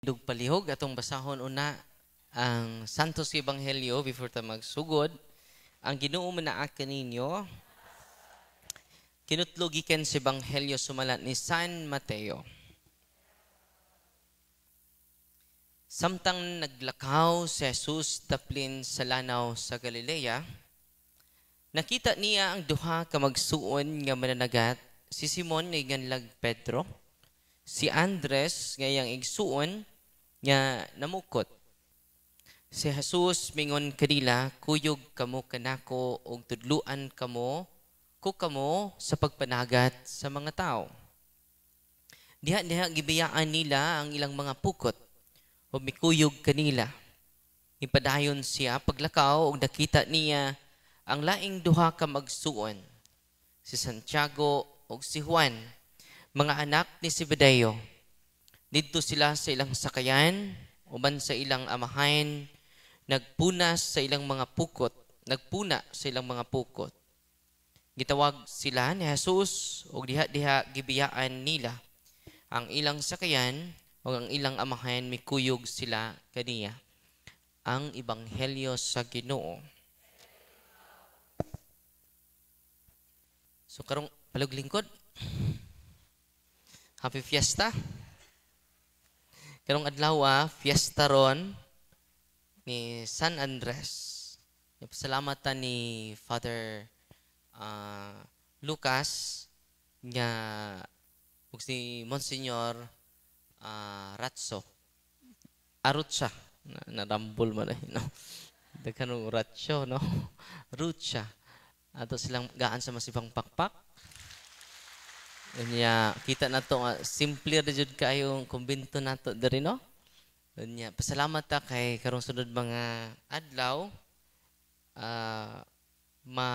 Tindog palihog atong basahon una ang Santos Ebanghelyo before ta magsugod. Ang Ginoo manaa kaninyo. Kinutlo gikan sa Ebanghelyo sumalat ni San Mateo. Samtang naglakaw si Jesus daplin sa lanaw sa Galilea, nakita niya ang duha ka magsuon nga mananagat, si Simon nga giganlag Pedro, si Andres nga iyang igsuon nga namukot. Si Jesus mingon kanila, "Kuyog kamo kanako ug tudluan kamo ko kamo sa pagpanagat sa mga tao." Diha-diha gibiyaan nila ang ilang mga pukot ug mikuyog kanila. Ipadayon siya paglakaw ug nakita niya ang laing duha ka magsuon, si Santiago ug si Juan, mga anak ni Zebedeo. Didto sila sa ilang sakayan, uban sa ilang amahan, nagpunas sa ilang mga pukot, nagpuna sa ilang mga pukot. Gitawag sila ni Jesus ug diha-diha gibiyaan nila ang ilang sakayan ug ang ilang amahan, mikuyog sila kaniya. Ang Ebanghelyo sa Ginoo. So karong palug lingkod. Happy Fiesta. Karong adlaw fiesta ron ni San Andres. Pasalamatan ni Father Lucas nga ug si Monsignor Ratso. Arutsa. Narambol man eh, no? Daghan og Ratso, no? Rutsa. Ato silang gaan sa masibang pakpak. Unya, kita na to nga simple ra jud kayo ang kumbento nato diri, no? Unya, pasalamat ta kay karong sunod mga adlaw ma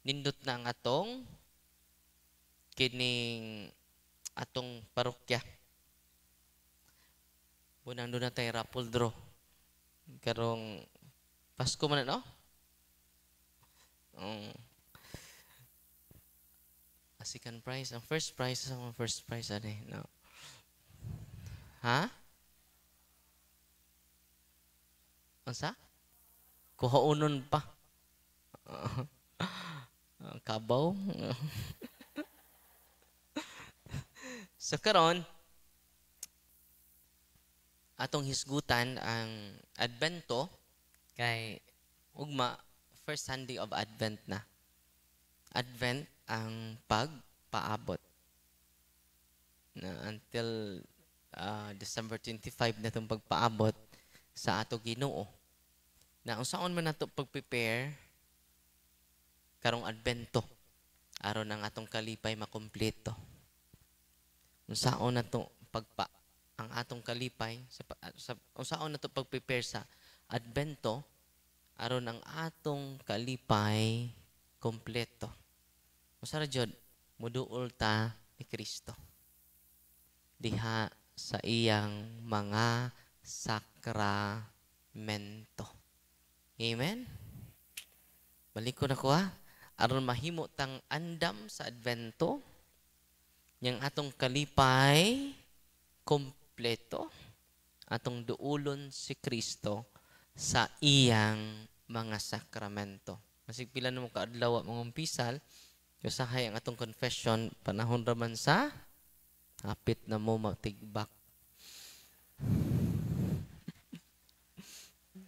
nindot na ang atong kining atong parokya. Bunang doon na tayo raffle draw. Karong Pasko man na, no? Second prize. Ang first prize, ang first prize, ano eh, no? Ha? Unsa? Kuhaunon pa. Kabaw. So karon atong hisgutan ang Advento kay ugma first Sunday of Advent na. Advent ang pagpaabot. Na until December 25 na itong pagpaabot sa ato Ginoo. Na unsaon man nato pag-prepare karong Advento aron ang atong kalipay makumpleto. Unsaon nato pagpa ang atong kalipay sa unsaon nato pag-prepare sa Advento aron ang atong kalipay kompleto. Unsa ra jud muduol ta ni Kristo diha sa iyang mga sakramento. Amen? Balik ko na ko ha. Aron mahimo tang andam sa Advento, yang atong kalipay kompleto, atong duulon si Kristo sa iyang mga sakramento. Masig pila na mo kaadlaw mga umpisal, usahay ang atong confession, panahon raman sa hapit na mo matigbak.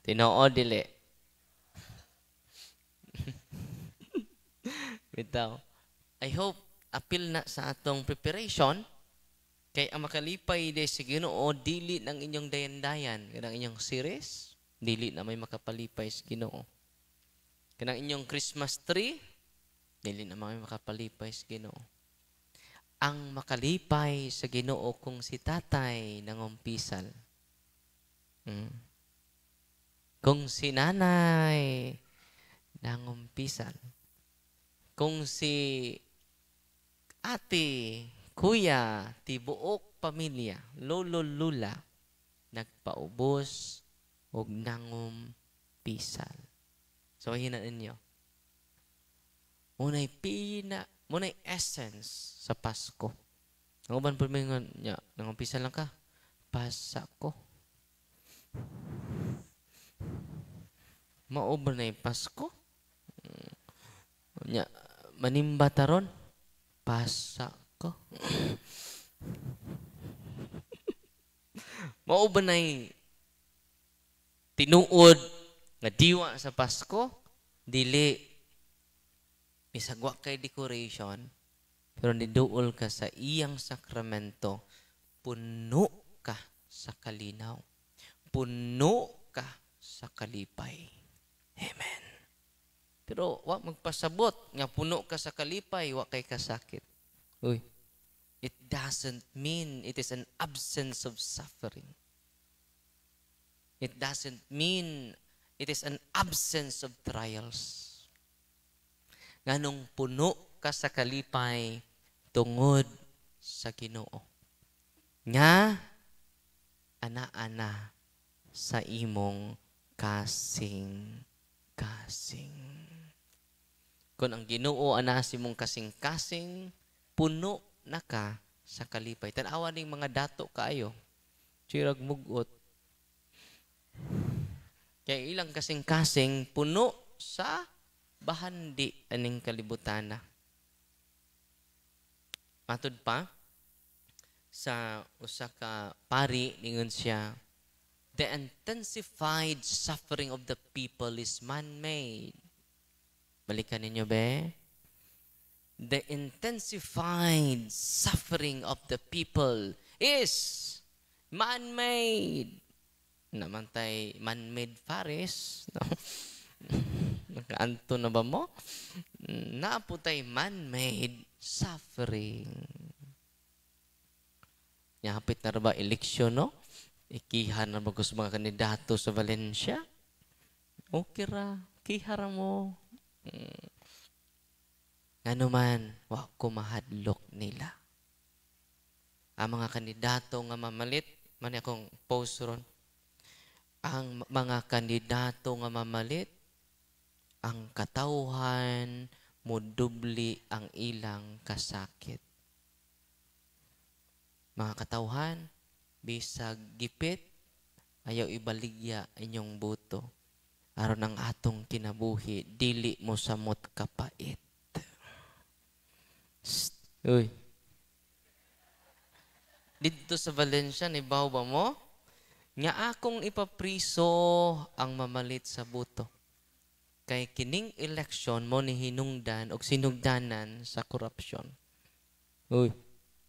Tinoo dili. Bitaw. I hope apil na sa atong preparation kay ang makalipay de sa Ginoo dili ng inyong dayan-dayan, kanang inyong series, dili na may makapalipay sa Ginoo. Kanang inyong Christmas tree, dili na may makapalipay sa Ginoo. Ang makalipay sa Ginoo kung si tatay nangumpisal. Kung si nanay nangumpisal. Kung si ate, kuya, tibuok pamilya, lolo, lula, nagpaubos og nangumpisal. So, hina ninyo. Muna'y pina, muna'y essence sa Pasko. Ang uban po mingon niya, nangumpisal lang ka. Pasa ko. Mao ba na'y Pasko? Nya, manimba taron? Pasa ko. Mao ba na'y tinuod nga diwa sa Pasko? Dili. Bisag wa kay decoration, pero niduol ka sa iyang sakramento, puno ka sa kalinaw. Puno ka sa kalipay. Amen. Pero wa magpasabot nga puno ka sa kalipay, wa kay kasakit. Uy, it doesn't mean it is an absence of suffering. It doesn't mean it is an absence of trials. Nganong puno ka sa kalipay tungod sa Ginoo. Nga ana-ana sa imong kasing-kasing. Kung ang Ginoo ana sa imong kasing-kasing, puno na ka sa kalipay. Tan-awa ning mga dato kaayo. Chirag mugot. Kaya ilang kasing-kasing puno sa bahandi aning kalibutana. Matud pa sa usa ka pari, ningon siya, "The intensified suffering of the people is man-made." Balikan ninyo be. The intensified suffering of the people is man-made. Namantay man-made Faris. No? Nakaanto na ba mo? Naaputay man-made suffering. Nyapit na ba eleksyon, no? Ikihan na ba ko sa mga kandidato sa Valencia? Okay ra, kihara mo. Ngano man, wa ko mahadlok nila. Ang mga kandidato nga mamalit, man akong post ron, ang mga kandidato nga mamalit, ang katawhan mudubli ang ilang kasakit. Mga katawhan, bisag gipit, ayaw ibaligya inyong boto. Aron ang atong kinabuhi, dili mo samot kapait. Shh. Uy. Dito sa Valencia, nibaw ba mo? Nga akong ipapriso ang mamalit sa boto. Kay kining election mo ni hinungdan og sinugdanan sa korupsyon. Uy,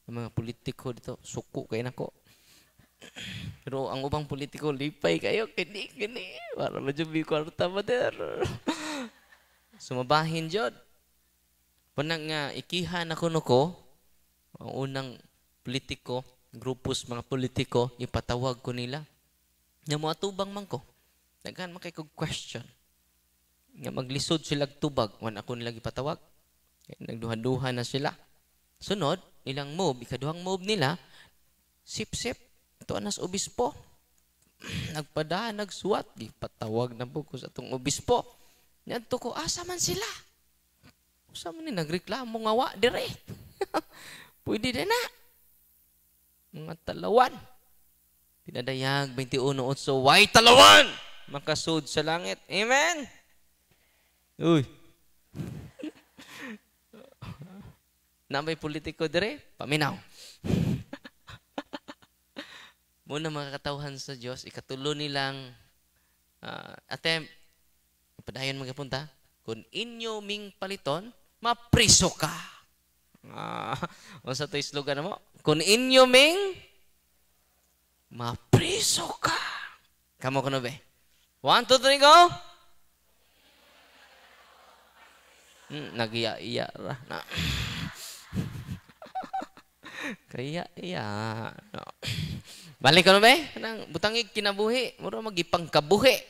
ang mga politiko dito, suko kay nako. Pero ang ubang politiko, lipay kayo, kini, kini. Para medyo may kwarta ba der. Sumabahin jud. Panang nga, ikiha na kuno ko, ang unang politiko, grupos mga politiko, ipatawag ko nila. Nga moatubang man ko. Daghan man kay kog question. Nga maglisod sila tubag, wan ako nila gipatawag. Nagduha-duha na sila. Sunod, ilang move, ikaduhang move nila, sip-sip, ito anas obispo. Nagpada, nagsuwat, gipatawag na po ko sa atong obispo. Niadto ko, asa man sila? Usa man ni nagreklamo nga wa dire. Pwede din na. Mga talawan. Pinadayag 21:8, way talawan! Makasud sa langit. Amen? Uy. Namay politiko dire, paminaw. Muna mga katawhan sa Diyos, ikatulo nilang attempt, padayon magapunta, kung inyo ming paliton, mapriso ka. Unsa to slogan mo? Kung inyo ming mapriso ka. Kamo kuno be? 1, 2, 3, go! Nagiya-iya ra. Na. Kaya iya. No. Balik ka na ba eh? Kanang butangig kinabuhi. Mura magipangkabuhi.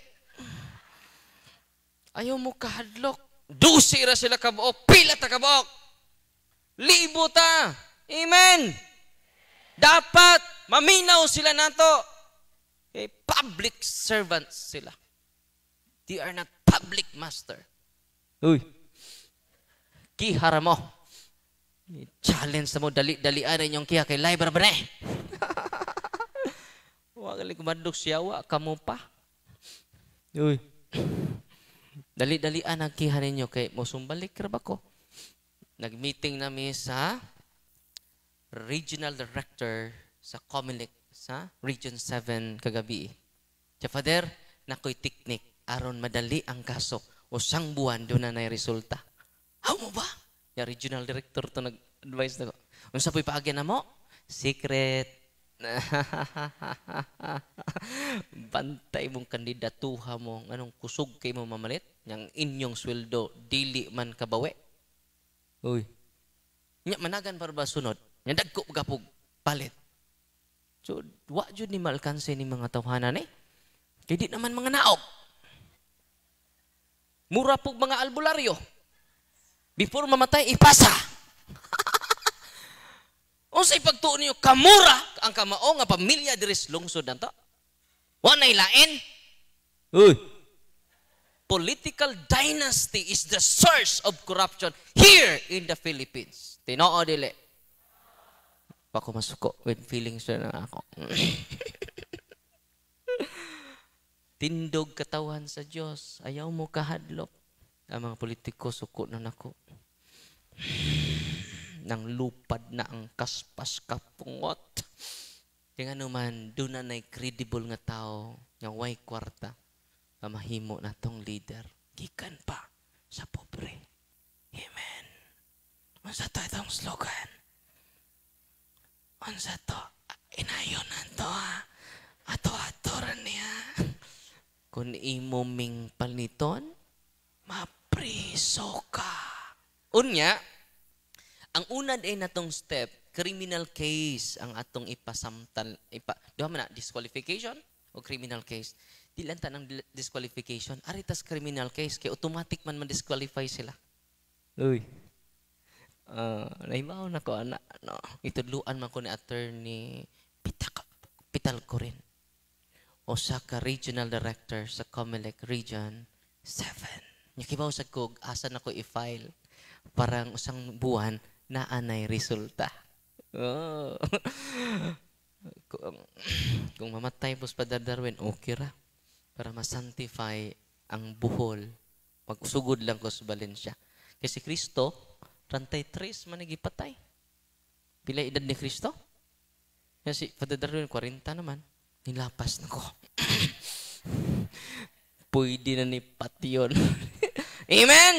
Ayaw mo kahadlok. Dusi ra sila kabuok. Pila ta kabuok. Libo ta. Amen. Dapat maminaw sila nato. Okay, public servants sila. They are not public master. Uy. Kihara mo. Challenge mo, dali-dalian inyong kiha kay live ra ba na eh. Wa gali kumadlok siya, wa kamo pa. Uy. Dali-dalian ang kiha ninyo kay mosumbalik ra ba ko. Nag-meeting nami sa regional director sa COMELEC sa Region 7 kagabi. Siya, "Father, nakoy technique aron madali ang kaso. Usang buwan duna na resulta." How mo ba? Ya regional director to nag-advise na ko. "Unsa po'y paagyan na mo?" "Secret." Bantay mong kandidatuha mo, anong kusog kay mo mamalit? Yang inyong sweldo dili man kabawi. Uy. Nya managan para ba sunod? Nya dagko gapog palit. So, wa jud ni maalkanse ni mga tawhana ni. Kay di naman mga naog. Mura pug mga albularyo. Before mamatay, ipasa. Unsay pagtuo niyo kamura ang kamao nga pamilya diri sa lungsod nato? Wa nay lain. Uy. Political dynasty is the source of corruption here in the Philippines. Tinoo dili? Bako masuko with feelings na ako. Tindog katawan sa Dios, ayaw mo kahadlok. Ang mga politiko suko na nako. Nang lupad na ang kaspas kapungot. Kaya nga naman, doon na na'y credible nga tao nga way kwarta nga mahimo na tong leader. Gikan pa sa pobre. Amen. Unsa to itong slogan? Unsa to? Inayon na to ha. Ato-ato ra niya. Kung imo ming paniton, mapriso ka. Unya, ang una ay natong step, criminal case ang atong ipasamtal, duha man na, disqualification o criminal case. Di lang ta ng disqualification, aritas criminal case, kay automatic man man-disqualify sila. Uy. Nahibaw na ko, ana, no. Itudluan man ko ni Attorney Pital ko rin. O sa ka regional director sa COMELEC Region 7. Nya kibaw sa kog asa na ko i-file. Parang usang buwan na anay resulta. Oh. Kung mamatay po sa Father Darwin, okay ra. Para masanctify ang buhol. Pagsugod lang ko sa Valencia. Kasi Kristo, 33 man nagipatay. Pila edad ni Kristo? Kasi Father Darwin, 40 naman. Nilapas na ko. Pwede na ni Patyon. Amen!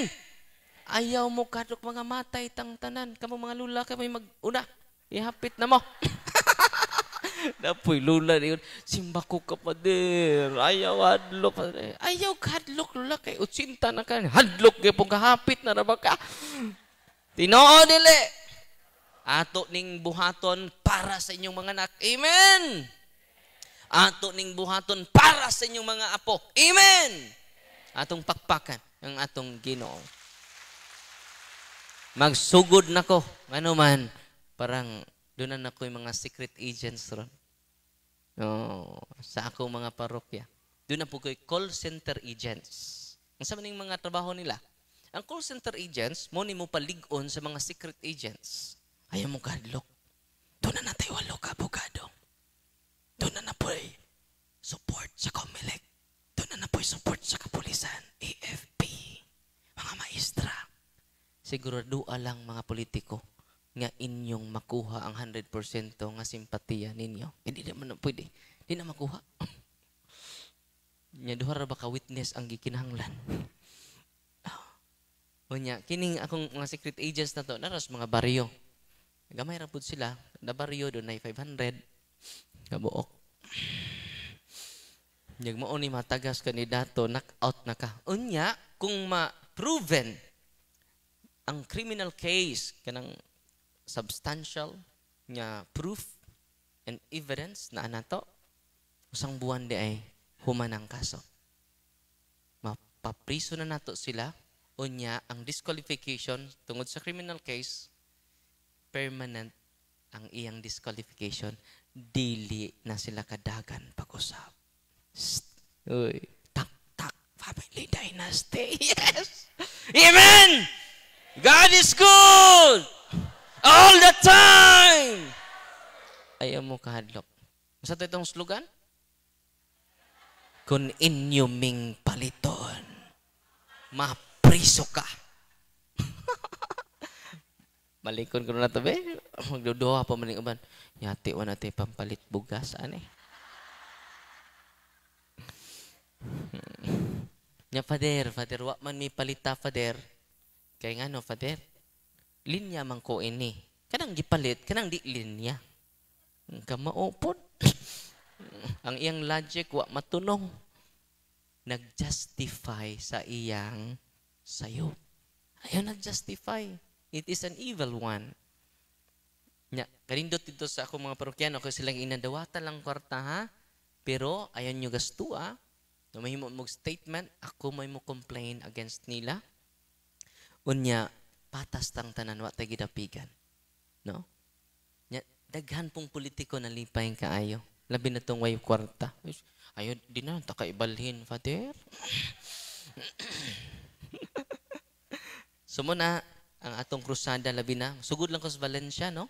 Ayaw mo kadok mga matay tang tanan. Kamo mga lula, kamo mag-una. Ihapit na mo. Napoy lula niyon. "Simba ko ka, Pader. Ayaw hadlok, Pader." Ayaw kadlok, lula, kay 80 na ka. Hadlok gyud pong kahapit na ra ba ka? Tinoo dili? Ato ning buhaton para sa inyong mga anak. Amen. Ato ning buhaton para sa inyong mga apo. Amen. Atong pakpakan ang atong Ginoo. Magsugod nako, ano man, parang doon na ko yung mga secret agents ron. Oh, sa akong mga parokya. Doon na po ko'y call center agents. Ang sa maning mga trabaho nila? Ang call center agents, mo ni mo palig-on sa mga secret agents. Ayaw mo kadlok. Doon na natay walo ka abogado. Doon na po'y support sa COMELEC. Doon na po'y support sa kapulisan, AFP, mga maestra. Sigurado lang mga politiko nga inyong makuha ang 100% nga simpatiya ninyo. Hindi naman na pwede. Hindi na makuha. Nya duha ra ba ka witness ang gikinahanglan? Unya, kining akong mga secret agents na to, naras mga baryo. Gamay ra pud sila. Na baryo doon ay 500 kabuok. Nyag mao ni matagas kandidato, knock out na ka. Unya, kung ma-proven ang criminal case kanang substantial nga proof and evidence na anato, usang buwan di ay human ang kaso. Mapapriso na nato sila. Unya, ang disqualification tungod sa criminal case, permanent ang iyang disqualification, dili na sila kadagan pag-usab. Uy, tak tak family dynasty. Yes. Amen. God is good all the time. Ayaw mo kahadlok. Sa itong slogan? Kung inyo ming paliton, mapriso ka. Malikon ko na tabi. Magduduha pa man uban. Yati wa na pampalit bugas ani. Nya Father, Father, wa man mi palita, Father. Kay ngano, Father? Linya man ko ini. Kanang gipalit, kanang di linya. Kamao pod. Ang iyang logic wa matunong. Nag-justify sa iyang sayo. Ayaw nag-justify. It is an evil one. Nya, kanindot dito sa akong mga parokyano kasi silang inadawata lang kwarta ha. Pero ayaw nyo gasto ah. No, mahimo mo statement, ako may mo complain against nila. Unya, patas tang tanan wa tay gidapigan. No? Nya, daghan pong politiko na lipay kaayo. Labi na tong way kwarta. Ayo, di na ta kaibalhin, Father. So muna, ang atong krusada labi na. Sugod lang ko sa Valencia, no?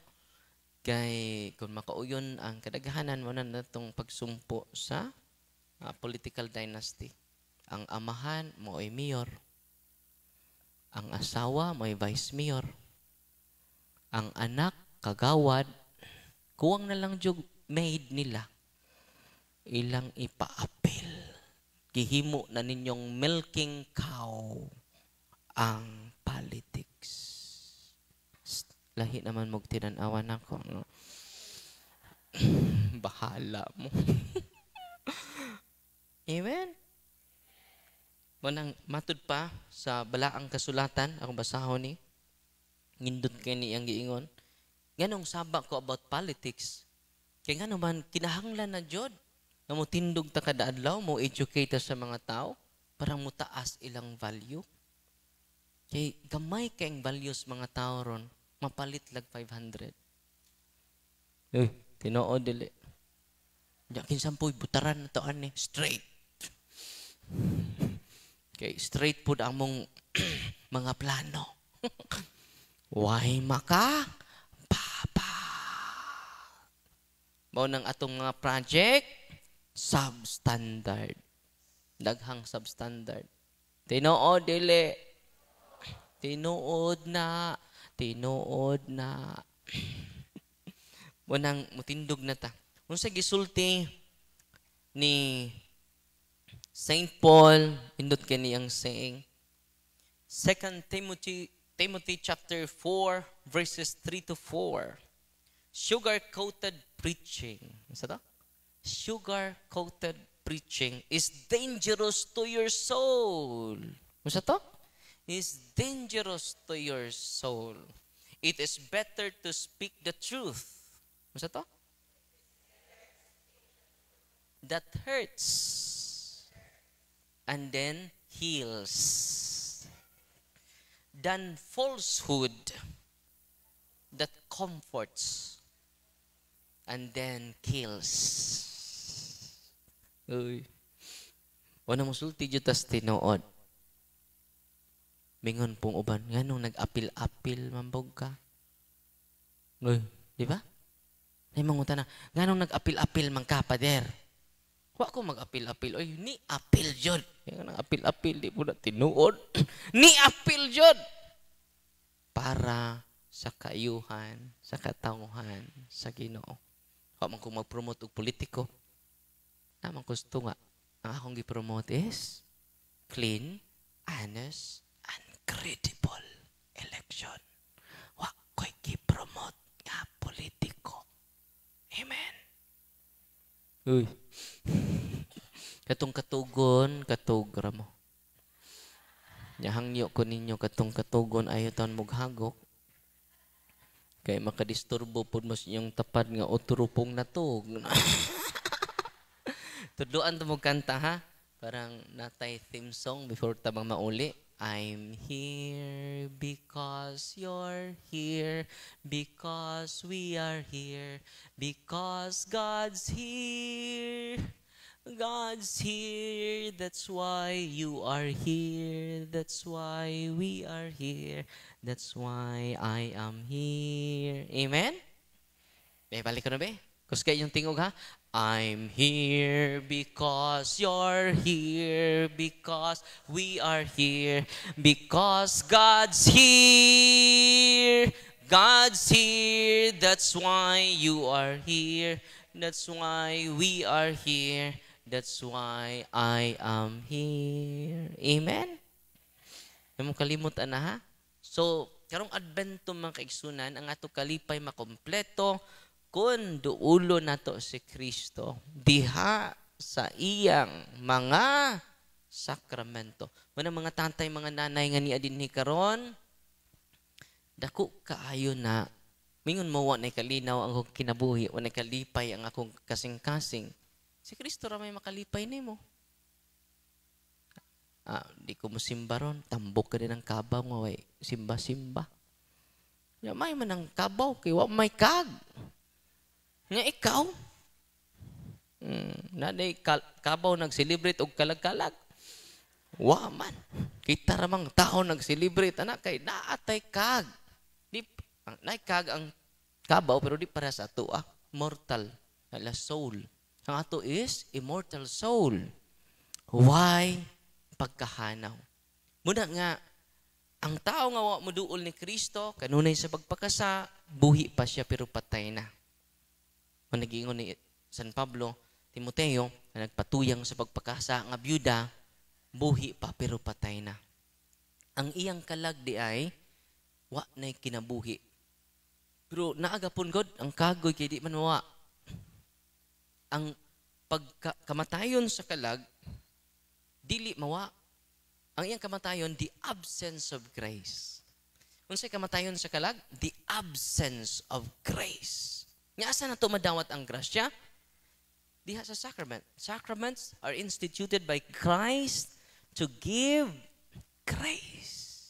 Kay kung makauyon ang kadaghanan mo na natong pagsumpo sa political dynasty. Ang amahan mo'y mayor. Ang asawa mo'y vice mayor. Ang anak, kagawad, kuwang na lang jug maid nila. Ilang ipa-apil. Gihimo na ninyong milking cow ang politics. Psst, lahi naman mog tinan-awan ako. No? Bahala mo. Amen? Manang matud pa sa balaang kasulatan, akong basahon ni, ngindot kay ni ang giingon. Nganong saba ko about politics? Kaya nga naman, kinahanglan na jud nga motindog ta kada adlaw, mo educate sa mga tao para motaas ilang value. Kay gamay kayong values mga tao ron, mapalit lag 500. Eh, tinuod dili. Diya kinsampoy butaran na to ani, straight. Kay straight pud among mga plano. Why maka? Papa. Mao nang atong mga project substandard. Daghang substandard. Tinuod dili. Tinuod na. Tinuod na. Mao nang mutindog na ta. Unsa gisulti ni Saint Paul, indot kini ang saying. 2 Timothy chapter 4 verses 3-4. Sugar-coated preaching. Unsa to? Sugar-coated preaching is dangerous to your soul. Unsa to? Is dangerous to your soul. It is better to speak the truth. Unsa to? That hurts and then heals than falsehood that comforts and then kills. Uy. Wala mo sulti jud tas tinuod. Mingon pong uban, nganong nag-apil-apil mambog ka? Uy, di ba? Nay manguta na, nganong nag-apil-apil man ka, Pader? Wa ko mag-apil-apil. Oy, ni apil jud. Kaya nang apil-apil di po na tinuod. Ni apil jud. Para sa kaayuhan, sa katawhan, sa Ginoo. Wa man ko mag-promote og politiko. Naman gusto nga. Ang akong gi-promote is clean, honest, and credible election. Wa ko'y gi-promote nga politiko. Amen. Uy. Katong katugon, katugra mo. Nyahangyo ko ninyo katong katugon ayo taon mughagok. Kay makadisturbo pud mo sa inyong tapad nga otro pong natug. Tudloan to mo kanta ha. Parang natay theme song before tabang mauli. I'm here because you're here, because we are here, because God's here. God's here, that's why you are here, that's why we are here, that's why I am here. Amen? Be, balik ko na be. Kusga yung tingog ha. I'm here because you're here, because we are here, because God's here. God's here, that's why you are here. That's why we are here. That's why I am here. Amen? Mo kalimot ana ha? So, karong Adbento, mga kaigsunan, ang ato kalipay makompleto kung duulo nato si Kristo diha sa iyang mga sakramento. Muna mga tatay, mga nanay nga niya dinhi karon, dako kaayo na mingon mo, wa na kalinaw ang akong kinabuhi, wa na kalipay ang akong kasing-kasing. Si Kristo ra may makalipay nimo. Ah, di ko mo simba ron, tambok ka din ang kabaw nga way simba-simba. Ya, may man ang kabaw kay wa may kag. Nga ikaw, naday kabaw nag-celebrate og kalag-kalag. Wa man. Kita ra mang tao nag-celebrate anak kay naatay kag. Di ang nay kag ang kabaw pero di para sa ato ah, mortal na soul. Ang ato is immortal soul. Why pagkahanaw? Muna nga ang tao nga wa moduol ni Kristo kanunay sa pagpakasa, buhi pa siya pero patay na. Managingon ni San Pablo, Timoteo, na nagpatuyang sa pagpakasa nga byuda, buhi pa pero patay na. Ang iyang kalag di ay wa na'y kinabuhi. Pero naagapon god ang kagoy kay di man wa. Ang pagkamatayon sa kalag dili mawa. Ang iyang kamatayon, the absence of grace. Unsay kamatayon sa kalag? The absence of grace. Nga asa na to madawat ang grasya? Diha sa sacrament. Sacraments are instituted by Christ to give grace.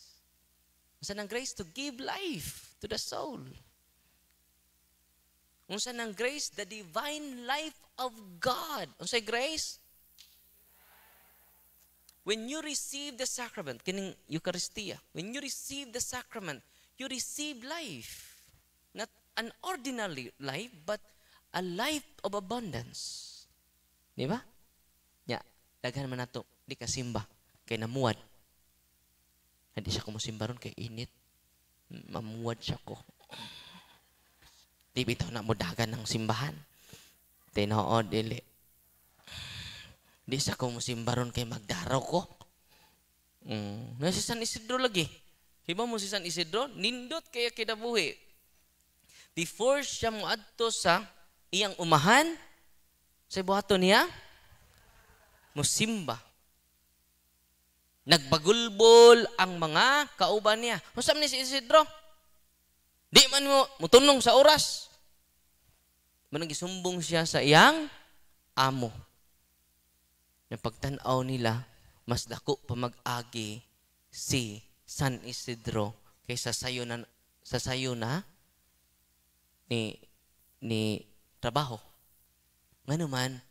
Unsa nang grace? To give life to the soul. Unsa nang grace? The divine life of God. Unsay grace? When you receive the sacrament, kining Eucharistia, when you receive the sacrament, you receive life. Not an ordinary life, but a life of abundance. Di ba? Ya, daghan man nato, di ka simba, kay namuad. Hindi siya kumusimba ron kay init. Mamuad siya ko. Di bitaw na mo dagan ng simbahan. Tinuod dili. Di sa ko musimba ron kay magdaraw ko. Na si San Isidro lagi. Hiba mo si San Isidro, nindot kaya kinabuhi. Before siya moadto sa iyang umahan, sa buhaton niya, musimba. Nagbagulbol ang mga kauban niya. Unsa man ni si Isidro? Di man mo mutunong sa oras. Manang gisumbong siya sa iyang amo. Na pagtan-aw nila, mas dako pa mag-agi si San Isidro kaysa sayo na sa sayo na ni trabaho. Ngano man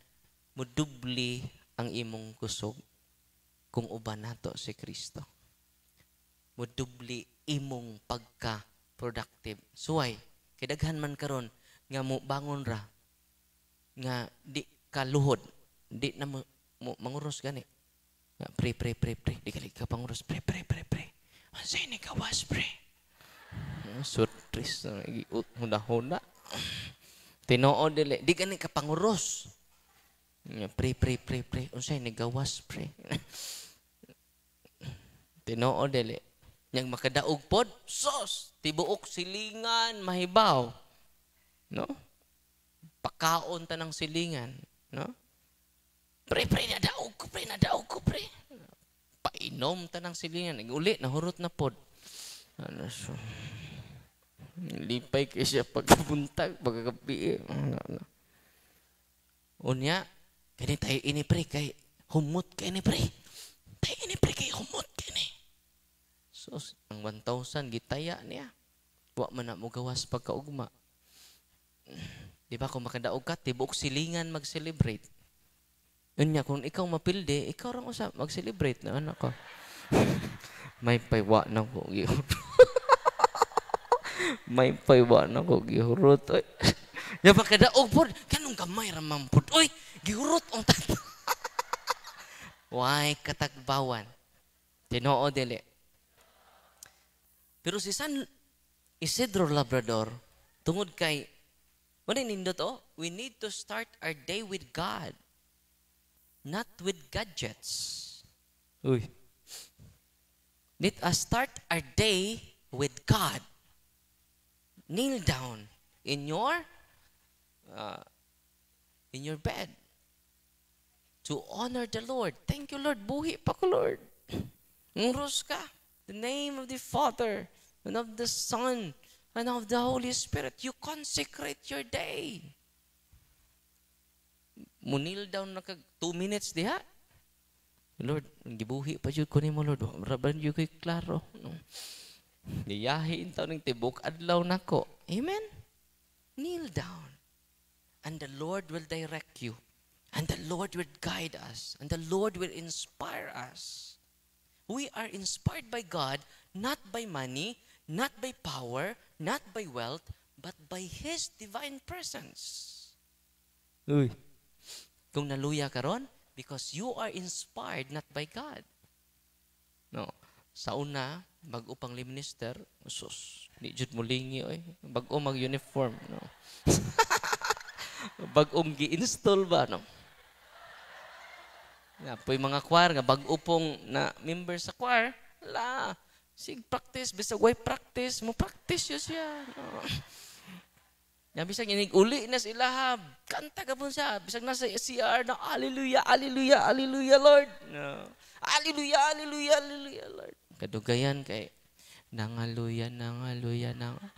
mudubli ang imong kusog kung uban nato si Kristo. Mudubli imong pagka-productive. Suway, kay daghan man karon nga mo bangon ra nga di kaluhod, di na mo manguros gani. Nga, "Pre, pre, pre, pre, di ka panguros, pre, pre, pre, pre. Unsay ni gawas, pre?" Surprise na huna-huna. Tinuod dili, di gani ka panguros. Nga, "Pre, pre, pre, pre, unsay ni gawas, pre?" Tinuod dili. Yang makadaog pod, sos, tibuok silingan mahibaw. No? Pakaon ta ng silingan, no? "Pre, pre, nadaog ko, pre, nadaog ko, pre." Painom ta ng silingan. Uli, nahurot na pod. Ano, so, lipay kay siya pagkabuntag, pagkagabi. Ano, ano. Unya, kani tayo ini, pre, kay humot kay ni, pre. Tayo ini, pre, kay humot kay ni. So, ang 1,000 gitaya niya. Wa man na mo gawas pagkaugma. Di ba kung makadaog ka, tibuok silingan mag-celebrate. Unya, kung ikaw mapilde, ikaw rang usa mag-celebrate na anak ko. May paywa na ko gihurot. May paywa na ko gihurot. Oy. Ya makadaog po, kanong Nganong gamay ra man pud? Uy, gihurot ang tato. Why katagbawan? Tinuod dili? Pero si San Isidro Labrador, tungod kay, wala nindot oh, we need to start our day with God, not with gadgets. Uy. Let us start our day with God. Kneel down in your bed to honor the Lord. Thank you, Lord. Buhi pa ko, Lord. Ngurus ka. The name of the Father and of the Son and of the Holy Spirit. You consecrate your day. Mu-kneel down na kag 2 minutes diha. Lord, gibuhi pa jud ko nimo, Lord. Raban jud ko'y klaro. No. Niyahi taon ng tibok adlaw nako. Amen. Kneel down. And the Lord will direct you. And the Lord will guide us. And the Lord will inspire us. We are inspired by God, not by money, not by power, not by wealth, but by His divine presence. Uy. Kung naluya karon, because you are inspired not by God. No. Sa una, bag-o pang minister, sus, di jud mo lingi oy. Bag-o mag-uniform, no. Bag-ong gi-install ba, no? Nga po'y mga choir nga bag-o pong na member sa choir, la, sig practice bisag way practice, mo practice yun siya. No. Ya bisag inig uli na sila ha, kanta ka po siya, bisag nasa CR na hallelujah, hallelujah, hallelujah, Lord. No. Hallelujah, hallelujah, hallelujah, Lord. Kadugayan kay nangaluya, nangaluya, nangaluya.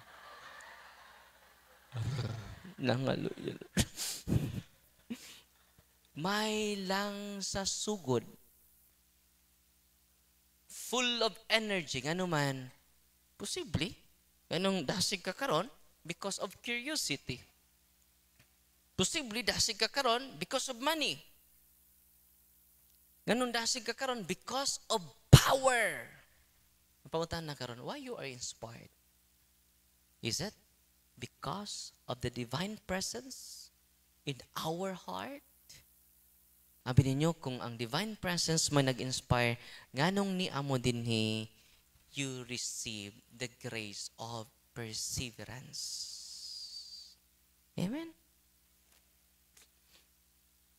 May lang sa sugod. Full of energy. Ngano man, posible. Ganong dasig ka karon because of curiosity. Posible dasig ka karon because of money. Ganun dasig ka karon because of power. Pangutan na karon, why you are inspired? Is it because of the divine presence in our heart? Abi ninyo kung ang divine presence may nag-inspire, nganong ni amo dinhi, you receive the grace of perseverance. Amen?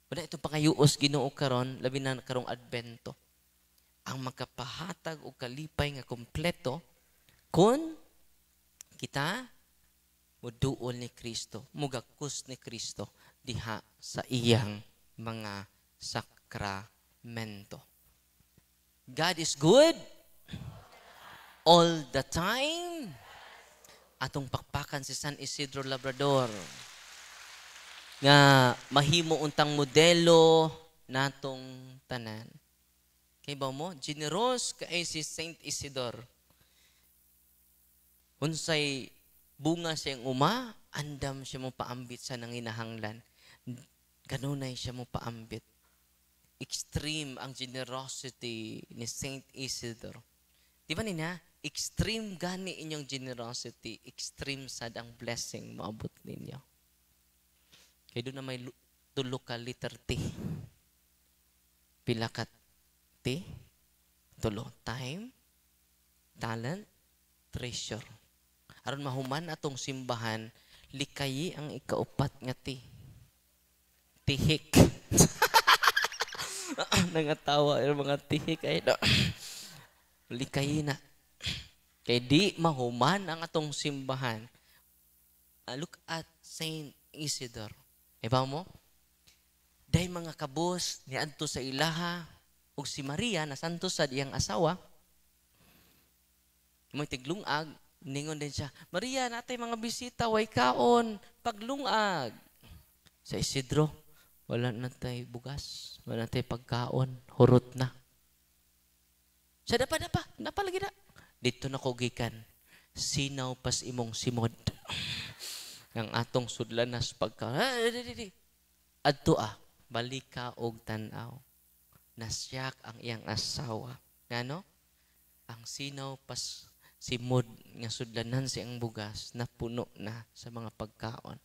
Wala ito pakayuos Ginoo karon, labi na karong Adbento. Ang makapahatag og kalipay nga kompleto kung kita muduol ni Kristo, mugakos ni Kristo diha sa iyang mga sakramento. God is good all the time. Atong pakpakan si San Isidro Labrador nga mahimo untang modelo natong tanan. Kay ba mo, generous kay si Saint Isidore. Unsay bunga siyang uma, andam siya mo paambit sa nanginahanglan. Kanunay siya mo paambit. Extreme ang generosity ni Saint Isidore. Di ba niya? Extreme gani inyong generosity, extreme sad ang blessing maabot ninyo. Kay doon na may tulo ka letter T. Pila ka T? Tulo. Time, talent, treasure. Aron mahuman atong simbahan, likayi ang ikaupat nga T. Tihik. Nangatawa yung mga tihik ay no. Likayi na. Kay di mahuman ang atong simbahan. Look at Saint Isidore. Iba mo? Dahil mga kabus ni adto sa ilaha ug si Maria na santos sad iyang asawa. Mo tiglungag, ningon din siya, "Maria, natay mga bisita, way kaon, paglungag." Sa Isidro, wala na tay bugas, wala na tay pagkaon, hurot na. Sa dapa dapa, dapa lagi na. Dito na ko gikan. Sinaw pas imong simod. Ang atong sudlanas pagka ah, di, di, di. Adto ah, balika og tan-aw. Nasyak ang iyang asawa. Ngano? Ang sinaw pas simod nga sudlanan sa iyang bugas napuno na sa mga pagkaon.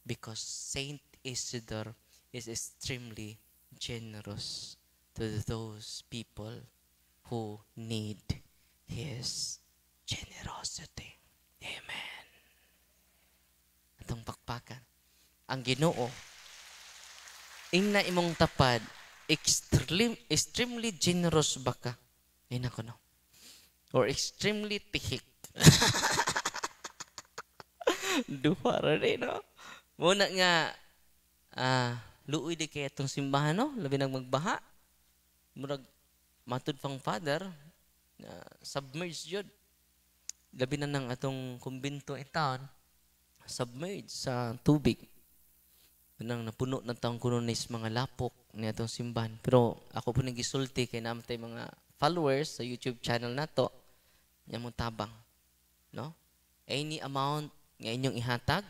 Because Saint Isidore is extremely generous to those people who need his generosity. Amen. Atong pakpakan ang Ginoo. Ingna imong tapad, extremely generous ba ka? Ay nako, no. Or extremely tihik. Duha ra rin, no? Muna nga, luoy di kay atong simbahan, no? Labi nang magbaha. Murag, matud pang father, submerged yun. Labi na nang atong kumbinto in town, submerged sa tubig. Nang napuno na taong kuno ni mga lapok ni atong simbahan. Pero ako po nang gisulti kay namatay mga followers sa YouTube channel nato, nya mo tabang. No? Any amount nga inyong ihatag,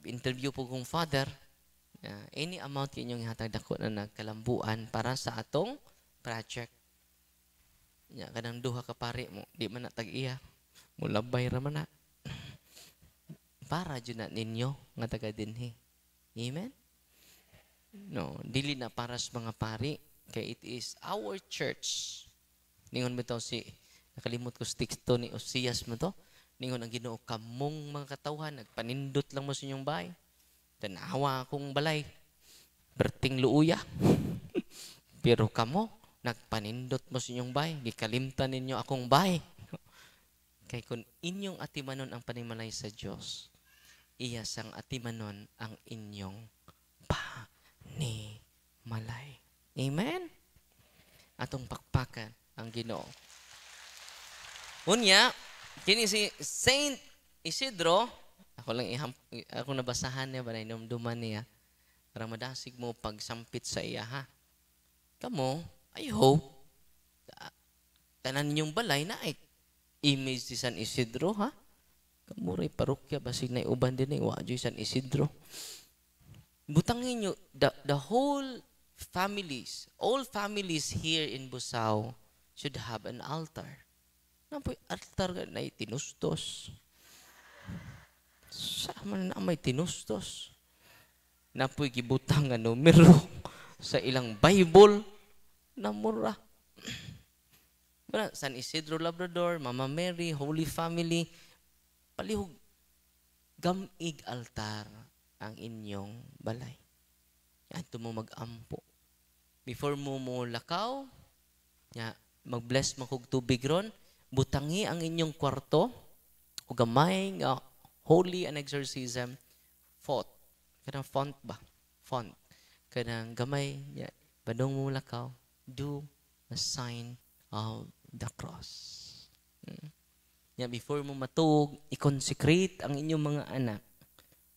interview po kong father, any amount nga inyong ihatag, dako na nagkalambuan para sa atong project. Nya kanang duha ka pari mo, di man na tag-iya. Mulabay ra man na. Para jud na ninyo nga taga dinhi. Amen? No, dili na para sa mga pari kay it is our church. Ningon bitaw si, nakalimot ko sa teksto ni Osias mo to. Ningon ang Ginoo, "Kamong mga katawhan, nagpanindot lang mo sa inyong bahay. Tanawa akong balay. Berting luuya. Pero kamo, nagpanindot mo sa inyong bahay. Gikalimtan ninyo akong bahay." Kay kung inyong atimanon ang panimalay sa Dios, iya sang atimanon ang inyong panimalay. Amen? Atong pakpakan ang Ginoo. Unya, kini si Saint Isidro, ako lang iham, ako nabasahan niya ba na inumduman niya para madasig mo pagsampit sa iya, ha. Kamo, I hope tanan ninyong balay na ay image si San Isidro, ha. Kamo ray parokya basig na uban din eh, wa San Isidro. Butangin niyo the whole families, all families here in Busao should have an altar. Napoy altar ka na tinustos. Sa man na may tinustos. Napoy gibutang nga numero sa ilang Bible na mura. San Isidro Labrador, Mama Mary, Holy Family, palihog gamig altar ang inyong balay. Adto mo mag-ampo. Before mo mo lakaw, ya, mag-bless mo kog tubig ron, butangi ang inyong kwarto o gamay nga holy and exorcism font. Kanang font ba? Font. Kanang gamay, ya, padong mo lakaw, do a sign of the cross. Ya, before mo matug, i-consecrate ang inyong mga anak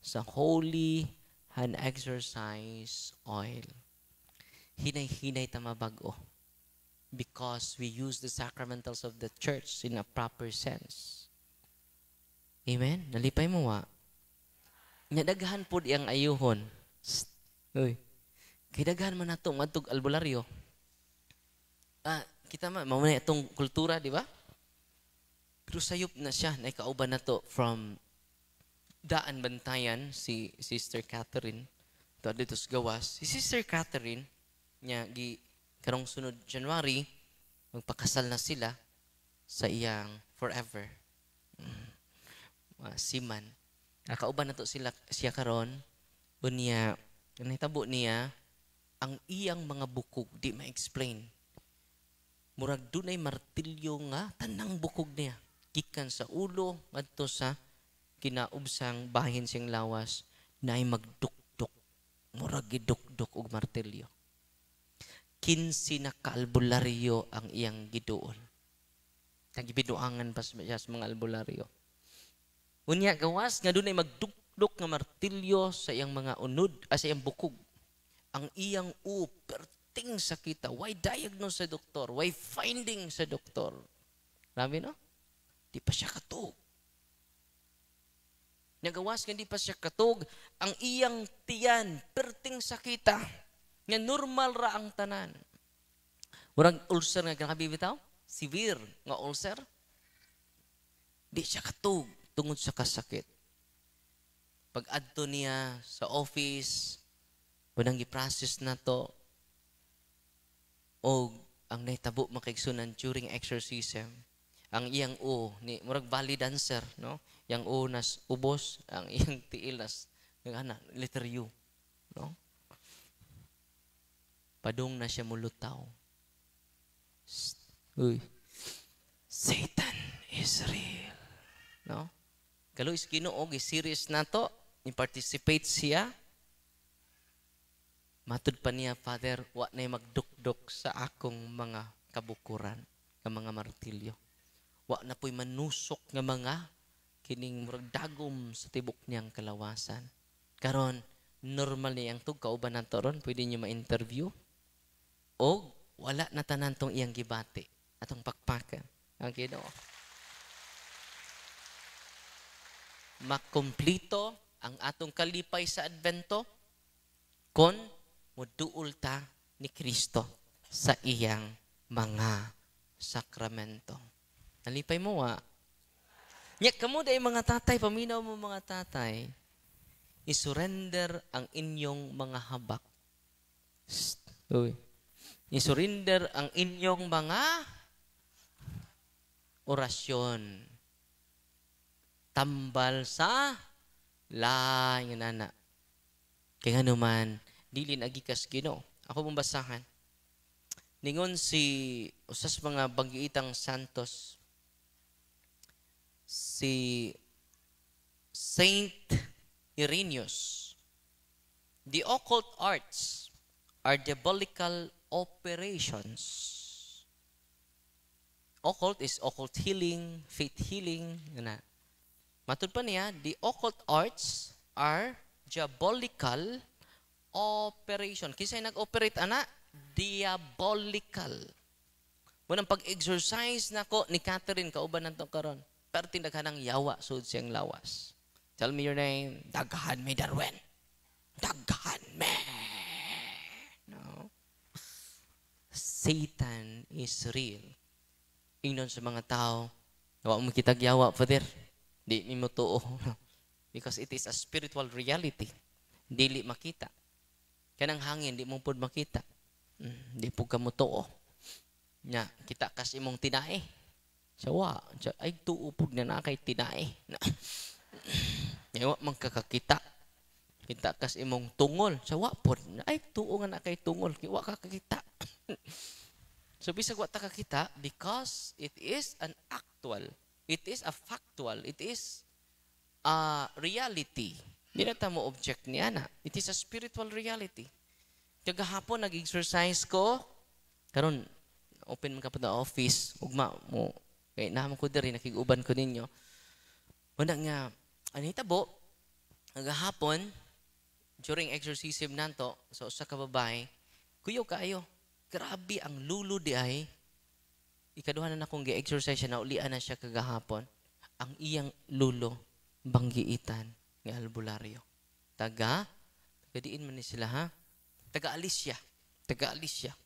sa holy and exorcise oil. Hinay-hinay ta mabag-o because we use the sacramentals of the church in a proper sense. Amen? Nalipay mo wa? Nya daghan pod iyang ayuhon. Psst. Uy. Kay daghan man nato ngadtog albularyo. Ah, kita man mao na itong kultura, di ba? Pero sayop na siya, nakauban na to from Daan Bantayan, si Sister Catherine. To dito sa gawas. Si Sister Catherine, niya gi karong sunod January, magpakasal na sila sa iyang forever. Siman. Nakauban na to sila siya karon. Unya, nahitabo niya ang iyang mga bukog, di ma-explain. Murag dunay martilyo nga tanang bukog niya gikan sa ulo ngadto sa kinaubsang bahin siyang lawas na ay magdukduk. Murag gidukduk og martilyo. 15 na kaalbularyo ang iyang giduol. Nagibiduangan pa siya sa mga albularyo. Unya gawas nga dunay magdukduk nga martilyo sa iyang mga unod, sa iyang bukog. Ang iyang u perting sakita. Why diagnose sa doktor? Why finding sa doktor? Grabe, no? Di pa siya katug. Nagawas nga di pa siya katug, ang iyang tiyan perting sakita. Nga normal ra ang tanan. Murag ulcer nga grabe bitaw, severe nga ulcer. Di siya katug tungod sa kasakit. Pag adto niya sa office, unang gi-process na to, o ang nahitabo, mga kaigsunan, during exorcism, ang iyang o ni murag ballet dancer, no? Yang o nas ubos, ang iyang tiil nas ana letter U, no? Padung na siya mulutaw. Shh. Uy. Satan is real. No? Kaluoy sa Ginoo, gi-serious nato, ni-participate siya. Matud pa niya, "Father, wa na magdukdok sa akong mga kabukuran, nga mga martilyo. Wa na po'y manusok nga mga kining murag dagom sa tibok niyang kalawasan." Karon, normal niyang tug kauban nato ron, pwede niyo ma-interview. O wala na tanan tong iyang gibati atong pakpakan ang Ginoo. Makomplito ang atong kalipay sa Advento kon muduol ta ni Kristo sa iyang mga sakramento. Nalipay mo wa? Nya kamo day mga tatay, paminaw mo mga tatay, isurrender ang inyong mga habak. Shh. Uy. Isurrender ang inyong mga orasyon. Tambal sa laing nana. Kaya nga naman, dili nagikas Ginoo. Ako mong basahan. Ningon si usas mga banggiitang santos, si Saint Irenaeus, "The occult arts are diabolical operations." Occult is occult healing, faith healing. Na. Matud pa niya, "The occult arts are diabolical operation." Kinsa nag-operate ana? Diabolical. Munang pag-exercise nako ni Catherine kauban nato karon. Pero tindaghan ang yawa sud siyang lawas. "Tell me your name." "Daghan mi, Darwin. Daghan me." No. Satan is real. Ingnon sa mga tao, "Wa mo kitag yawa, Father. Di mi mo tuo." Because it is a spiritual reality. Dili makita. Kanang hangin, di mo pud makita. Di pud ka mo tuo. Nya, kita kas imong tinae. Sa wa, ay tuo pud nga na kay tinae. Nya wa man kakakita. Kita kas imong tungol. Sa wa pud, ay tuo nga na kay tungol, wa ka kakita. So bisag wa ta kakita, because it is an actual, it is a factual, it is a reality. Di na ta mo object niya na. It is a spiritual reality. Kagahapon nag-exercise ko, karon open man ka na office, ugma mo kay naman ko diri, nakig-uban ko ninyo. Una nga ano hitabo kagahapon during exorcism nanto sa usa ka babae, kuyaw kaayo. Grabe ang lulo di ay. Ikaduha na akong gi-exercise siya, naulian na siya kagahapon. Ang iyang lulo, banggiitan nga albularyo. Taga diin man ni sila ha? Taga Alicia. Taga Alicia.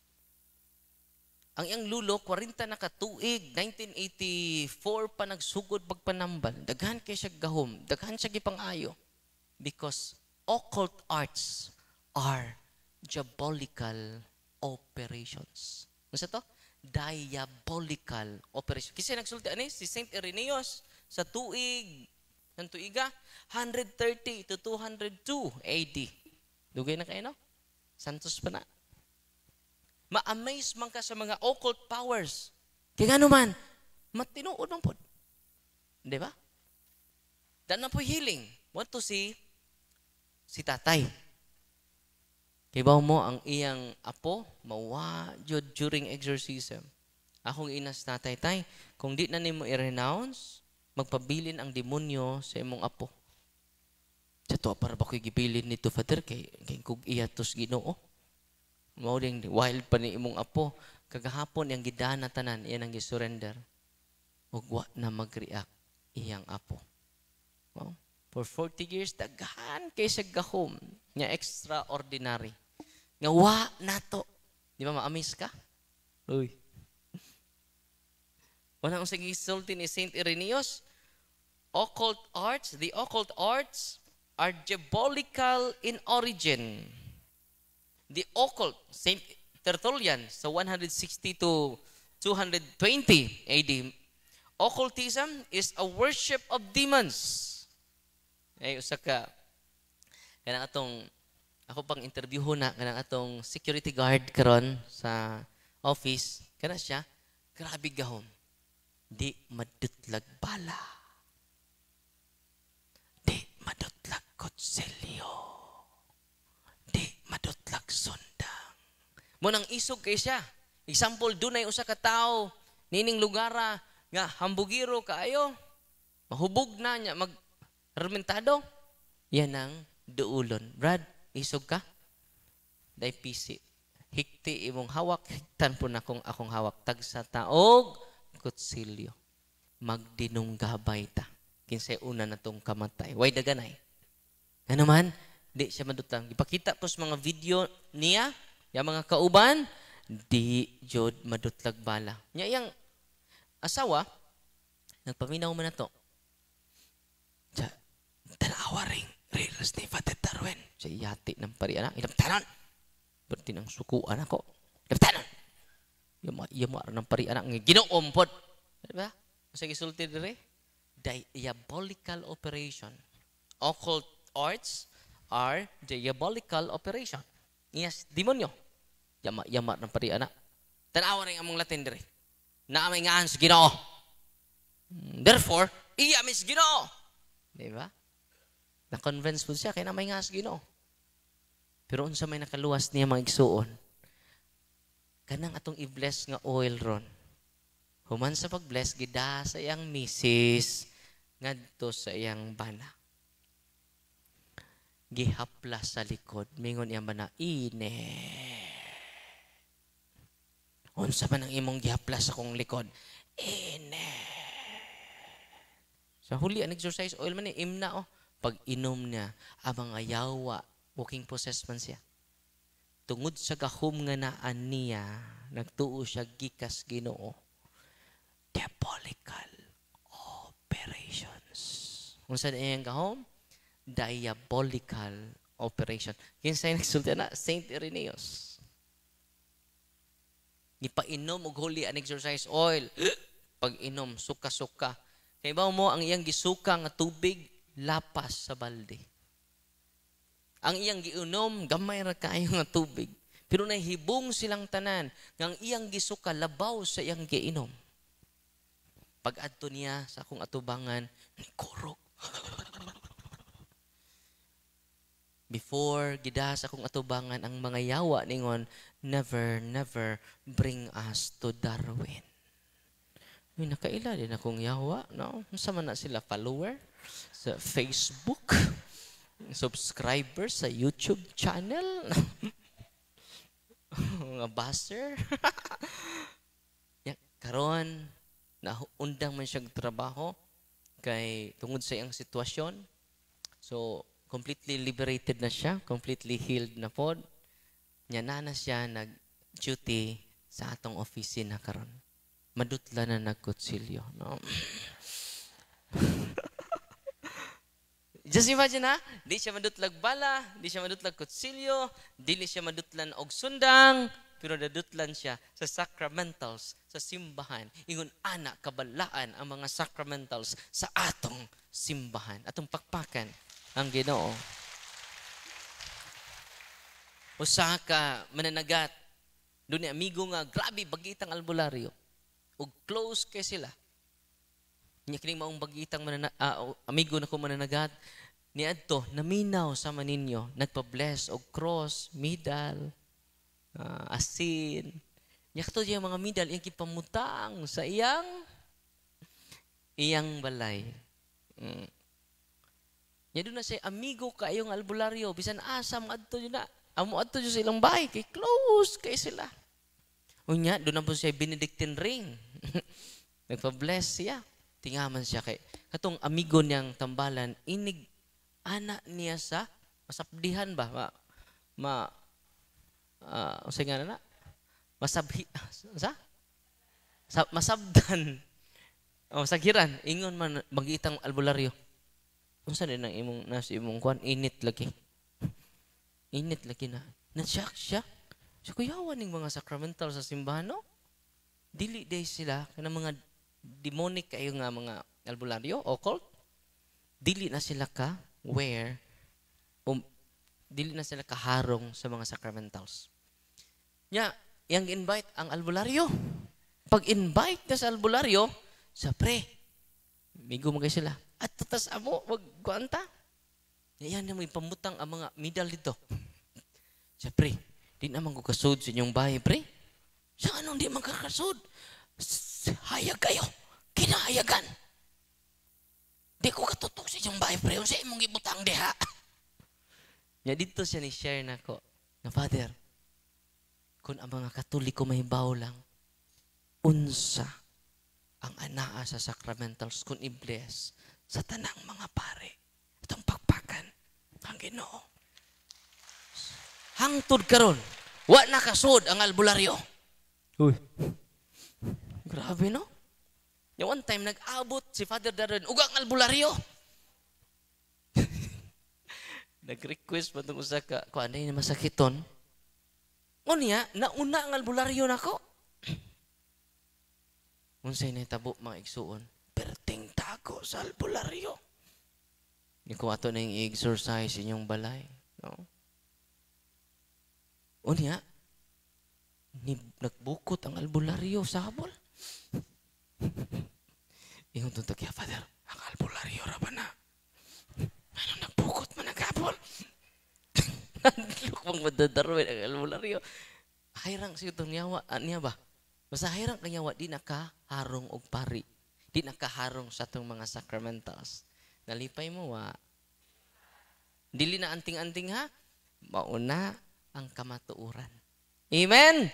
Ang iyang lulo, 40 na katuig, 1984 pa nagsugod pagpanambal. Daghan kay siya gahom, daghan siya gipang-ayo. Because occult arts are diabolical operations. Ano sa to? Diabolical operation. Kasi nagsulti ani si Saint Irenaeus sa tuig ng tuiga 130 to 202 AD. Dugay na kayo, no? Santos pa na. Ma-amaze man ka sa mga occult powers. Kaya nga naman, matinuod man pod. Di ba? Dan na po healing. Want to see si tatay. Kibaw mo ang iyang apo, mawa jud during exorcism. Akong inas natay, "Tay, kung di na nimo i-renounce, magpabilin ang demonyo sa imong apo." "Sa to, para ba ko'y gibilin nito, Father, kay kung iya tos Ginoo." Mao ding wild pa ni imong apo. Kagahapon iyang gidana tanan, iyan ang gisurrender. Ug wa na mag-react iyang apo. Wow. For 40 years, daghan kay siya gahom nga extraordinary. Nga wa nato. Di ba ma-amaze ka? Uy. Wala ang sige sulti ni Saint Irenaeus. Occult arts, the occult arts are diabolical in origin. The occult, Saint Tertullian, sa 160 to 220 AD, occultism is a worship of demons. Ay, usa ka, kanang atong, ako pang interview na, kanang atong security guard karon sa office, kana siya, grabe gahom. Di madutlag bala. Di madutlag kutsilyo. Di madutlag sundang. Mao nang isog kay siya. Example, dunay usa ka tawo nining lugara nga hambugiro kaayo. Mahubog na niya mag hermentado. Yan ang duulon. Brad, isog ka? Day pisi. Hikti imong hawak, hiktan po na kung akong hawak. Tagsa taog, kutsilyo. Magdinunggabay ta. Kinsay una na tong kamatay. Way daganay. Ano man, di siya madutlang. Ipakita ko sa mga video niya, yung mga kauban, di jud madutlag bala. Nya yang asawa, nagpaminaw man na to. Sa tanawa ring reels ni Father Darwin. Sa yati ng pari anak, ilang tanan. Berarti nang sukuan ako. Ilang tanan. Yama, yama ng pari anak nga Ginoom pod. Diba? Sa gisulti dire, diabolical operation. Occult arts are diabolical operation. Yes, demonyo. Yama, yama ng pari anak. Tanawa rin among Latin dire. Na may ngaan sa Ginoo. Therefore, iya mis Ginoo. Di ba? Na-convince po siya, kaya na may ngaan sa Ginoo. Pero unsa may nakaluwas niya, mga igsuon? Kanang atong i-bless nga oil ron. Human sa pag-bless, gida sa iyang misis ngadto sa iyang bana. Gihapla sa likod. Mingon iyang bana, "Ine. Unsa man ang imong gihapla sa kong likod? Ine." Sa huli, ang exorcise oil man ni, imna oh. Pag inom niya, ang mga yawa, walking possessed man siya. Tungod sa gahom nga naan niya, nagtuo siya gikas Ginoo. Diabolical operations. Unsa na iyang gahom? Diabolical operation. Kinsay nagsulti na? Saint Irenaeus. Gipainom og holy and exorcise oil. Pag inom, suka-suka. Kay ba mo ang iyang gisuka nga tubig lapas sa balde. Ang iyang giinom gamay ra kaayo nga tubig. Pero nahibong silang tanan nga ang iyang gisuka labaw sa iyang giinom. Pag adto niya sa akong atubangan, nikurog. Before gida sa akong atubangan ang mga yawa ningon, "Never, never bring us to Darwin." Uy, nakaila din akong yawa, no? Unsa man na sila, follower sa Facebook, subscriber sa YouTube channel, mga basher. Ya, karon naundang man siyang trabaho kay tungod sa iyang sitwasyon. So, completely liberated na siya, completely healed na pod. Nya na na siya nag-duty sa atong opisina karon. Madutla na nagkutsilyo, no? Just imagine ha, di siya madutlag bala, di siya madutlag kutsilyo, dili siya madutlan og sundang, pero nadutlan siya sa sacramentals, sa simbahan. Ingon ana kabalaan ang mga sacramentals sa atong simbahan, atong pakpakan ang Ginoo. Usa ka mananagat, doon ni amigo nga grabe bagitang albularyo. Ug close kay sila. Nya kining maong bagitang amigo na ko mananagat niadto naminaw sama ninyo, nagpa-bless og cross, medal, asin. Nya kato diya mga medal iyang gipamutang sa iyang iyang balay. Nya doon na siya amigo kaayong albularyo, bisan asa mo adto na. Amo adto sa ilang bahay kay close kay sila. Unya doon na po siya Benedictine ring. Nagpa-bless siya. Tingaman siya kay katong amigo niyang tambalan inig anak niya sa masabdihan ba ma, ma unsa nga na masabhi sa sa masabdan o masaghiran ingon man magitang albularyo. Unsa din ang imong nasa imong kuan, init lagi. Init lagi na. Na-shock siya. Siya, kuyawa ning mga sacramental sa simbahan, no? Dili day sila kanang mga demonic kayo nga mga albularyo, occult. Dili na sila ka where dili na sila kaharong sa mga sacramentals. Nya, yang invite ang albularyo. Pag invite na sa albularyo, sa pre, migo man kay sila. At tatas amo, wag kuanta. Yan na mo ipamutang ang mga medal dito. Sa pre, di naman ko kasud sa inyong bahay, pre. Sa anong di man kakasud? Hayag kayo. Kinahayagan. Di ko katutok sa inyong bahay, pre. Unsa imong gibutang diha? Ya dito siya ni share nako. Na Father, kung ang mga Katoliko mahibaw lang, unsa ang anaa sa sacramentals kung i-bless sa tanang mga pare. Itong pagpakan ang Ginoo. Hangtod karon, wa nakasud ang albularyo. Uy. Grabe, no? Yung one time, nag-abot si Father Darren, ugang albularyo. Nag-request pa itong usa ka, kung ano yung masakiton. Unya, nauna ang albularyo nako. Unsay nahitabo, mga igsuon, perting tago sa albularyo. Ni ko ato na yung exercise inyong balay. No? Unya, ni, nagbukot ang albularyo sa habol. Ingon tong tagya, "Father, ang albularyo ra ba na? Ano nagbukot man ang habol?" Naglook mong madadarwin ang albularyo. Hayrang siya itong niyawa, niya ba? Basta hayrang kang yawa, di nakaharong og pari. Di nakaharong sa atong mga sacramentals. Nalipay mo, wa? Dili na anting-anting ha? Mauna ang kamatuoran. Amen?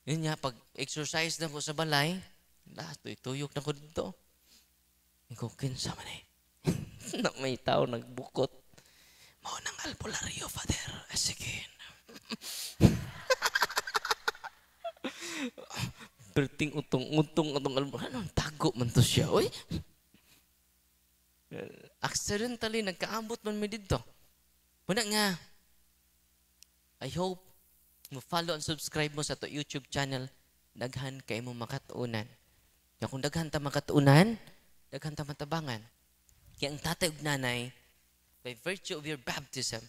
Yun nga, pag exercise na ko sa balay, lahat, tuyok na ko dito. Ikaw, kinsa man eh. Na may tao nagbukot. Mao nang albularyo, Father. Eh, sige. Perting utong-utong atong albularyo. Anong tago man to siya, oy? Accidentally, nagkaabot man mi dito. Muna nga, I hope mo follow and subscribe mo sa to YouTube channel. Daghan kay mo makatuunan. Ya kung daghan ta makatuunan, daghan ta matabangan. Kaya ang tatay ug nanay, by virtue of your baptism,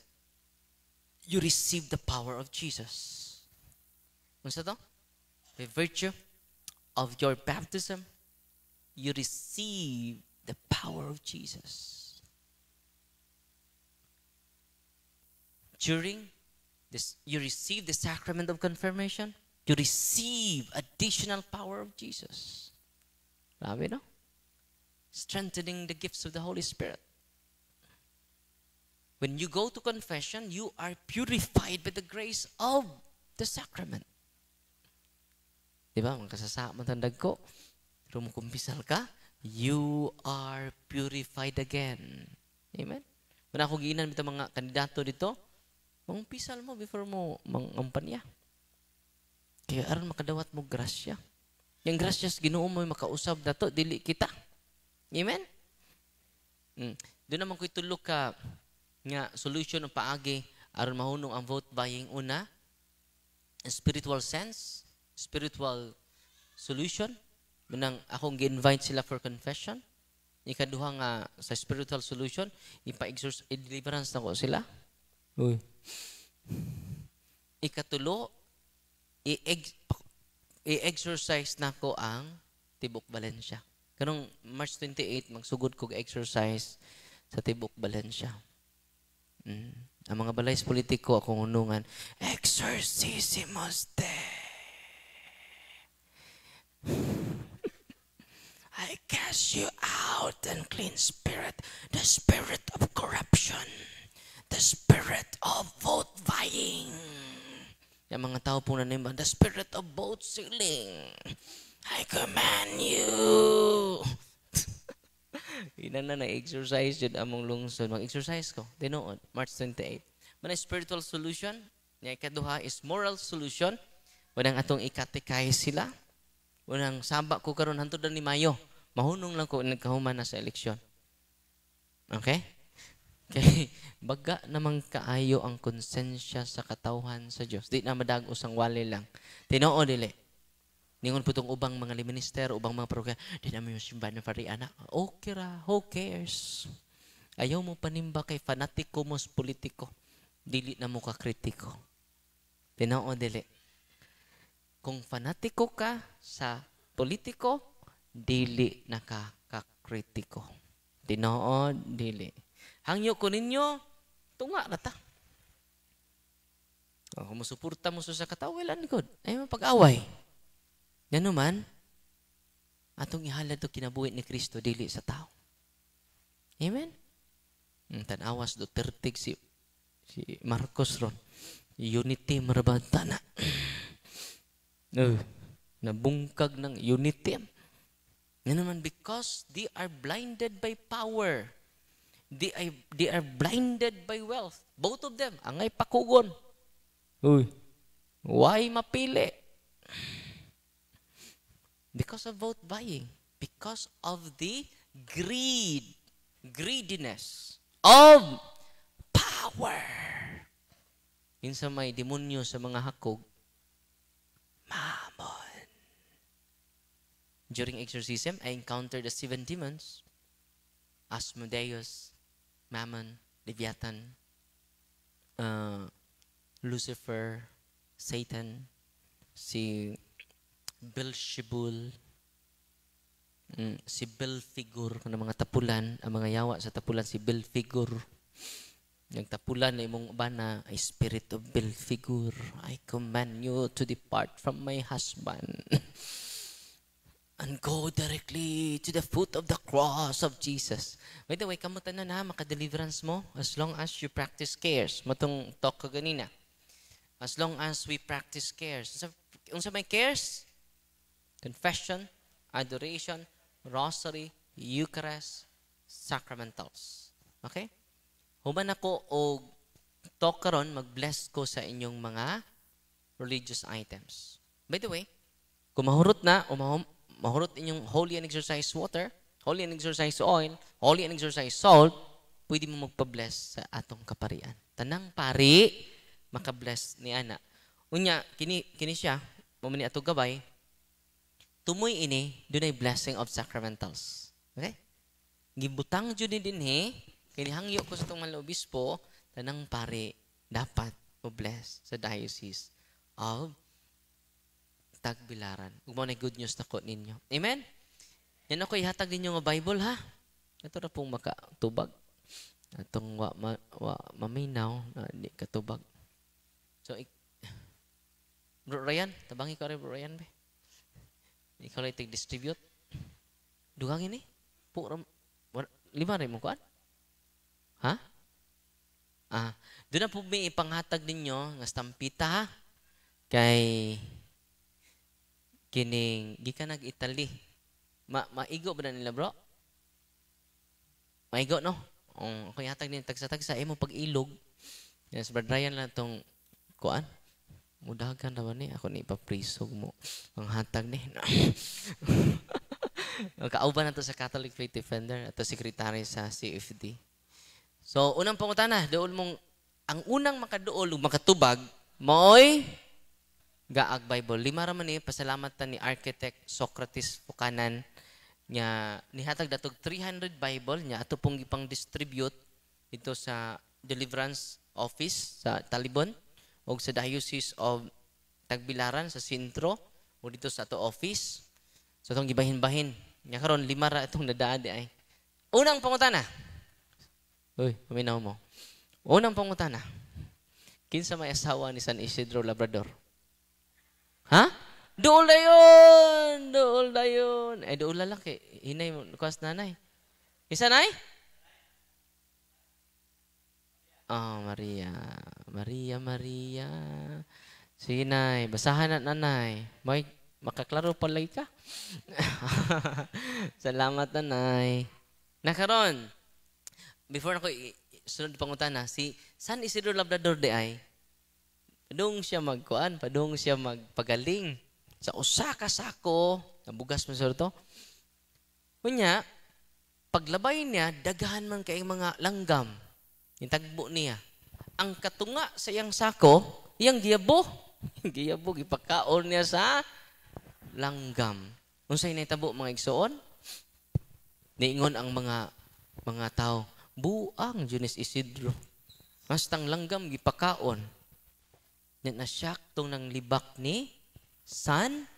you receive the power of Jesus. Unsa to? By virtue of your baptism, you receive the power of Jesus. During this, you receive the sacrament of confirmation, you receive additional power of Jesus. Grabe, no? Strengthening the gifts of the Holy Spirit. When you go to confession, you are purified by the grace of the sacrament. Diba? Mga kasasa, matandag ko. Pero mukumpisal ka, you are purified again. Amen? Wala ako giinan bitaw mga kandidato dito, mangumpisal mo before mo mangampanya. Kaya aron makadawat mo grasya. Yung grasya sa Ginoo mo makausab dato, dili kita. Amen? Doon naman ko'y tulok ka nga solution o paagi aron mahunong ang vote buying. Una, spiritual sense, spiritual solution. Manang akong gi-invite sila for confession. Ikaduha nga sa spiritual solution, ipa-exorcise, i-deliverance na ko sila. Uy. Ikatulo, i-exercise na ko ang Tibok Valencia. Kanong March 28, magsugod kog exercise sa Tibok Valencia. Ang mga balay sa politiko, akong hunungan, exorcismus te. I cast you out, unclean spirit, the spirit of corruption, the spirit of vote buying. Yung mga tao po na naman, the spirit of vote stealing. I command you. Ina na na-exercise yun among lungsod. Mag-exercise ko. Tinuod, March 28. Mana spiritual solution, niya ikaduha is moral solution. Unang atong ikatekay sila. Unang saba ko karon hantod ni Mayo. Mahunong lang ko nagkahuman na sa eleksyon. Okay? Kay baga namang kaayo ang konsensya sa katawhan sa Dios. Di na madag-os ang wali lang. Tinuod dili? Ningon po itong ubang mga minister, ubang mga parokya, "Di namin yung simba ng pari, anak." Okay ra, who cares? Ayaw mo panimba kay fanatiko mo sa politiko. Dili na mo ka kritiko. Tinuod dili? Kung fanatiko ka sa politiko, dili na ka kakritiko. Tinuod dili? Hangyo ko ninyo, tunga na ta. O, kung musuporta mo sa katawo, well and good. Ay mapag-away. Ngano man, atong ihalad to kinabuhi ni Kristo, dili sa tao. Amen? Tanawas Duterte si Marcos ron. Unity marabanta na. Nabungkag ng unity. Ngano man, because they are blinded by power. They are blinded by wealth. Both of them, angay pakugon. Uy, why mapili? Because of vote buying. Because of the greed, greediness of power. Kinsa may demonyo sa mga hakog? Mammon. During exorcism, I encountered the seven demons. Asmodeus, Mammon, Leviathan, Lucifer, Satan, si Beelzebul, si Belphegor, ng mga tapulan, ang mga yawa sa tapulan, si Belphegor. Yung tapulan na imong bana, "Spirit of Belphegor, I command you to depart from my husband and go directly to the foot of the cross of Jesus." By the way, kamuta na na, maka-deliverance mo as long as you practice cares. Matong talk ko ganina. As long as we practice cares. Unsa may cares? Confession, adoration, rosary, Eucharist, sacramentals. Okay? Human ako og talk karon, mag-bless ko sa inyong mga religious items. By the way, kung mahurot na o mahurot inyong holy and exorcised water, holy and exorcised oil, holy and exorcised salt, pwede mo magpa-bless sa atong kaparian. Tanang pari makabless ni ana. Unya kini kini siya, mo ni ato gabay. Tumoy ini dunay blessing of sacramentals. Okay? Gibutang jud ni dinhi kay hangyo ko sa itong mga obispo, tanang pari dapat mo bless sa Diocese of Tagbilaran. Ug mao na good news nako ninyo. Amen? Yan ako ihatag ninyo nga Bible ha. Ito na pong makatubag. Atong wa, ma, wa maminaw na di katubag. So, Bro Ryan, tabangi ko rin, Bro Ryan be. Ikaw lang distribute. Dugang ini. Puro, lima rin mo kuan? Ha? Ah, doon na po may ipanghatag ninyo nga stampita ha. Kay kining gikan nag Italy. Ma maigo ba na nila, bro? Maigo, no? Ang ako ihatag ninyo tagsa-tagsa imo pag-ilog. Yes, Brad Ryan lang tong kuan. Mudagan naman ni ako ni ipaprisog mo ang hatag ni. Kauban na to sa Catholic Faith Defender at secretary sa CFD. So, unang pangutana, dool mong ang unang makaduol ug makatubag maoy gaag Bible. Lima ra man ni. Pasalamatan ni Architect Socrates Fukanan nga nihatag datog 300 Bible niya ato pong gipang distribute ito sa Deliverance Office sa Talibon o sa Diocese of Tagbilaran sa sentro o dito sa ato office. So itong gibahin-bahin. Nya karon lima ra itong nadaan di ay. Unang pangutana. Uy, paminaw mo. Unang pangutana. Kinsa may asawa ni San Isidro Labrador? Ha? Dool na yun! Dool na yun! Ay, dool lalaki. Hinay mo. Kuwas nanay. Isa nay? Oh, Maria. Maria, Maria. Sige, nay. Basahan na, nanay. May, makaklaro pala ka. Salamat, nanay. Nakaron, before ako sunod pangutana, si San Isidro Labrador di ay, padung siya magkuan, padung siya magpagaling sa usa ka sako, nabugas man to. Unya, Paglabay niya, daghan man kay mga langgam. Gitagbo niya. Ang katunga sa iyang sako, iyang giyabo. Giyabo, gipakaon niya sa langgam. Unsay nahitabo, mga igsoon? Niingon ang mga tao, "Buang jud ni Isidro. Hastang langgam gipakaon." Nya na-shock tong nang libak ni San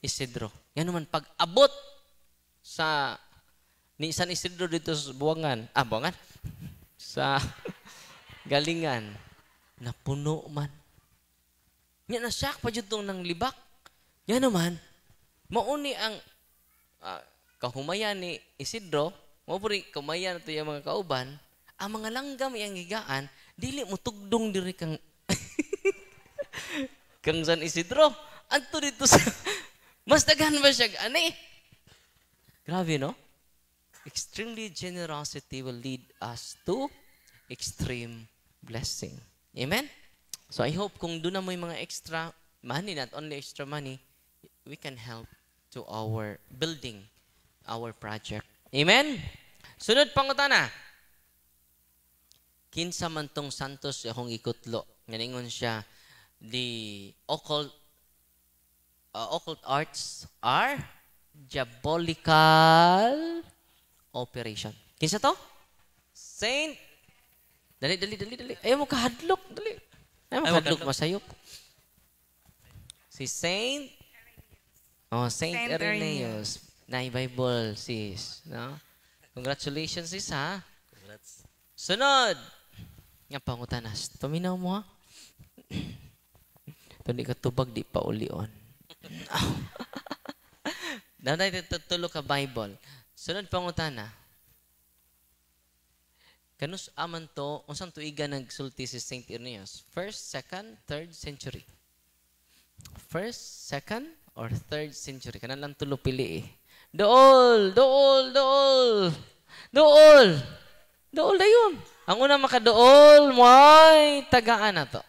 Isidro. Yan naman pag-abot sa ni San Isidro dito sa Buangan, ah, Buangan, sa Galingan, napuno man. Nya na-shock pa jud tong nang libak. Yan naman, mauni ang kahumayan ni Isidro, mao puri kumayan to yung mga kauban, ang mga langgam iyang higaan, dili mo tugdong diri kang San Isidro. Anto dito sa mas daghan ba siya ani? Grabe, no? Extremely generosity will lead us to extreme blessing. Amen? So I hope kung doon na mo yung mga extra money, not only extra money, we can help to our building, our project. Amen? Sunod pangutana. Kinsa man tong santos akong ikutlo? Nga ningon siya, the occult arts are diabolical operation. Kinsa to? Saint. Dali, dali, dali, dali. Ayaw mo kahadlok. Dali. Ayaw mo Ayaw mo kahadlok, kahadlok. Masayop. Si Saint. Oh, Saint, Saint Irenaeus. Na Bible, sis. No? Congratulations, sis, ha? Congrats. Sunod! Nga pangutanas. Paminaw mo, ha? Ito di ka tubag, di pa ulion. Nanay, tulo ka Bible. Sunod pangutana. Kanus aman to, unsang tuiga nagsulti si Saint Irenaeus? First, second, third century. First, second, or third century? Kanan lang tulo pili eh. Dool! Dool! Dool! Dool! Dool na yun. Ang una makadool, may tagaan na to.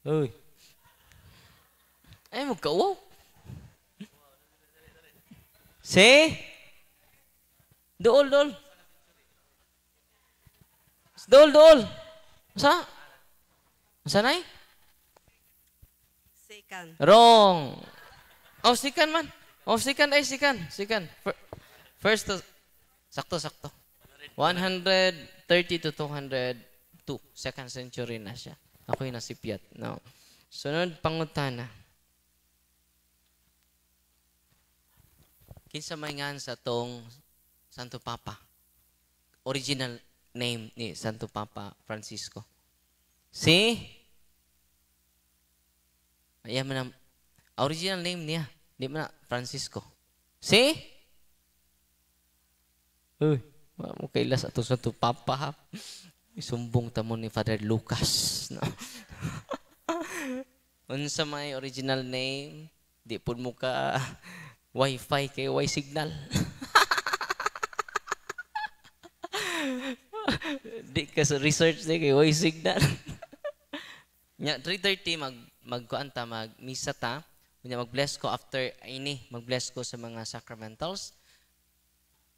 Uy. Ay, magkauwaw. Si? Dool, dool. Dool, dool. Sa? Sa nay? Second. Wrong. Oh, second man. Oh, second ay second. Second. First to, sakto, sakto. 130 to 202. Second century na siya. Ako yung nasipyat. No. Sunod, pangutana. Kinsa may ngan sa tong Santo Papa? Original name ni Santo Papa Francisco. Si? Ayan man ang original name niya. Di man na Francisco. Si? Uy, wa mo kailas ato Santo Papa ha. Isumbong ta mo ni Father Lucas. No? Unsa may original name, di pud mo ka wifi kay way signal. Di ka sa research di kay way signal. Nya 3:30 magkuan ta, magmisa ta. Nya mag-bless ko after ini, mag-bless ko sa mga sacramentals.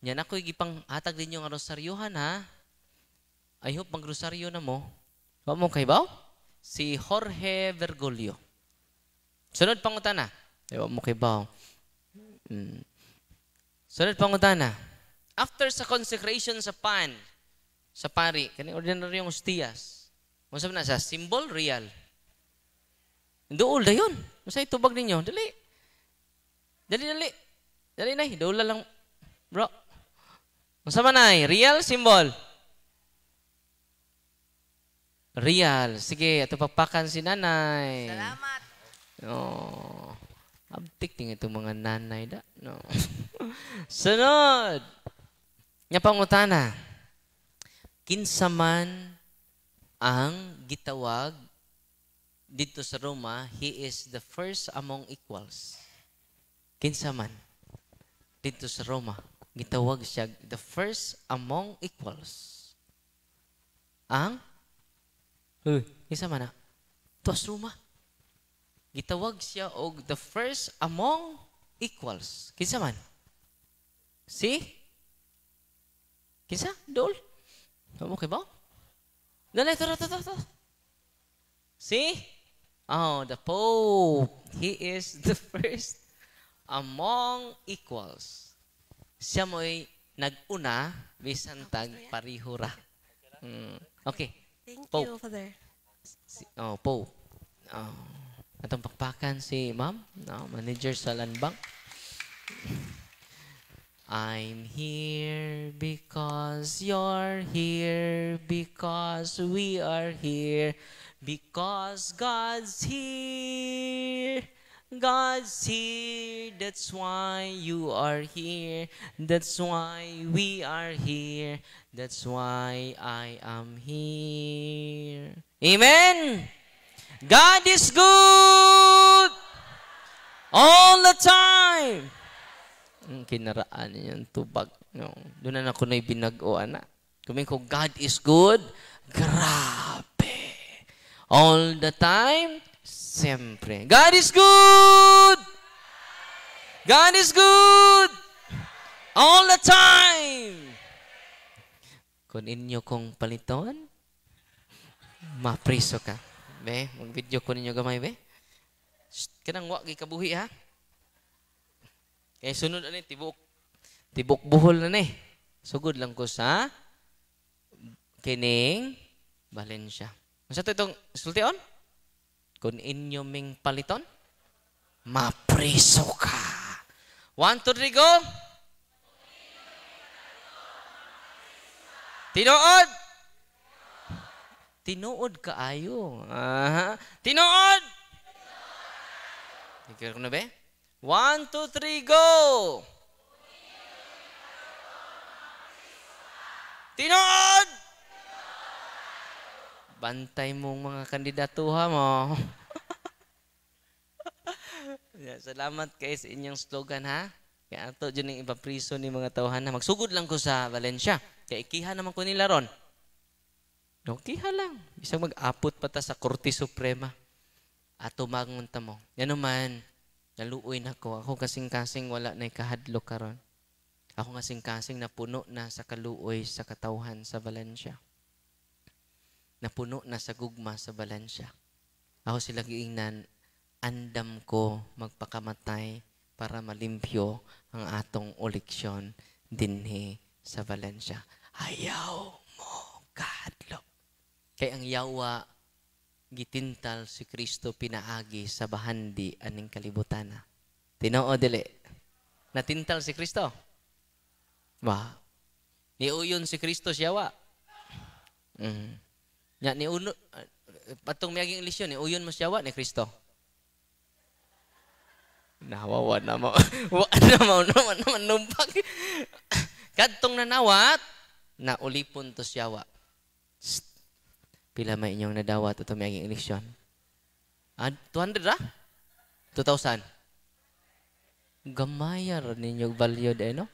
Nya na ko'y gipang hatag ninyo nga rosaryohan ha. I hope magrosaryo na mo. Wa mo kaybaw? Si Jorge Bergoglio. Sunod pangutana. Ay, wa mo kaybaw. Sunod pangutana. After sa consecration sa pan, sa pari, kani ordinaryong hostiyas. Unsa man na sa symbol real? Duol dayon. Unsa itubag ninyo? Dali. Dali, dali. Dali nay, duol lang. Bro. Unsa man ay real symbol? Real. Sige, ato pakpakan si nanay. Salamat. Oh. Abtik ting itong mga nanay da. No. Sunod. Nya pangutana. Kinsa man ang gitawag dito sa Roma, he is the first among equals. Kinsa man dito sa Roma, gitawag siya the first among equals. Ang? Uy, kinsa man na? Tuas Roma. Gitawag siya og the first among equals. Kinsa man? Si? Kinsa? Dol? Okay ba? Dali, tara, tara, tara. See? Oh, the Pope. He is the first among equals. Siya mo'y nag-una, bisan tag parihura. Okay. Thank Pope. You, Father. Si, oh, Pope. Oh. Atong pakpakan si Ma'am, no, manager sa Landbank. I'm here because you're here, because we are here, because God's here. God's here, that's why you are here. That's why we are here. That's why I am here. Amen! God is good all the time. Ang kinaraan niyan tubag. No. Doon na ako na'y binag-o, ana. Kung ko, God is good, grabe. All the time, siyempre. God is good! God is good! All the time! Kung inyo kong paliton, mapriso ka. Be, mag-video ko ninyo gamay, be. Shh, kanang wa kabuhi, ha? Kaya sunod ani tibok tibok Bohol na ni. Sugod lang ko sa kining Valencia. Unsa to itong sultion? Kung inyo ming paliton, mapriso ka. One, two, three, go! Tinuod! Tinuod kaayo. Aha. Tinuod! Ikaw ko na be? One, two, three, go! Tinuod! Bantay mong mga kandidatuha mo. Yeah, salamat kay sa inyong slogan, ha. Kaya ato dyan yung ipapriso ni mga tawhan na magsugod lang ko sa Valencia. Kaya ikiha naman ko nila ron. No, kiha lang. Bisag mag-apot pa ta sa Korte Suprema. Ato magunta mo. Yan naman, naluoy na ko. Ako kasing-kasing wala na kahadlok karon. Ako kasing-kasing napuno na sa kaluoy sa katawhan sa Valencia. Napuno na sa gugma sa Valencia. Ako sila giingnan, andam ko magpakamatay para malimpyo ang atong eleksyon dinhi sa Valencia. Ayaw mo kahadlok. Kay ang yawa gitintal si Kristo pinaagi sa bahandi aning kalibutana. Tinoo dili. Natintal si Kristo. Ba. Niuyon si Kristo siya wa. Nya niuno patong miaging eleksyon niuyon mo siya wa ni Kristo. Nawawa na mo. Wa na mo naman naman numpag. Kadtong nanawat na ulipon to siya wa. Pila may inyong nadawat ato miaging eleksyon? Ah, 200 ra? 2,000. Gamaya ra ninyo value eh, no?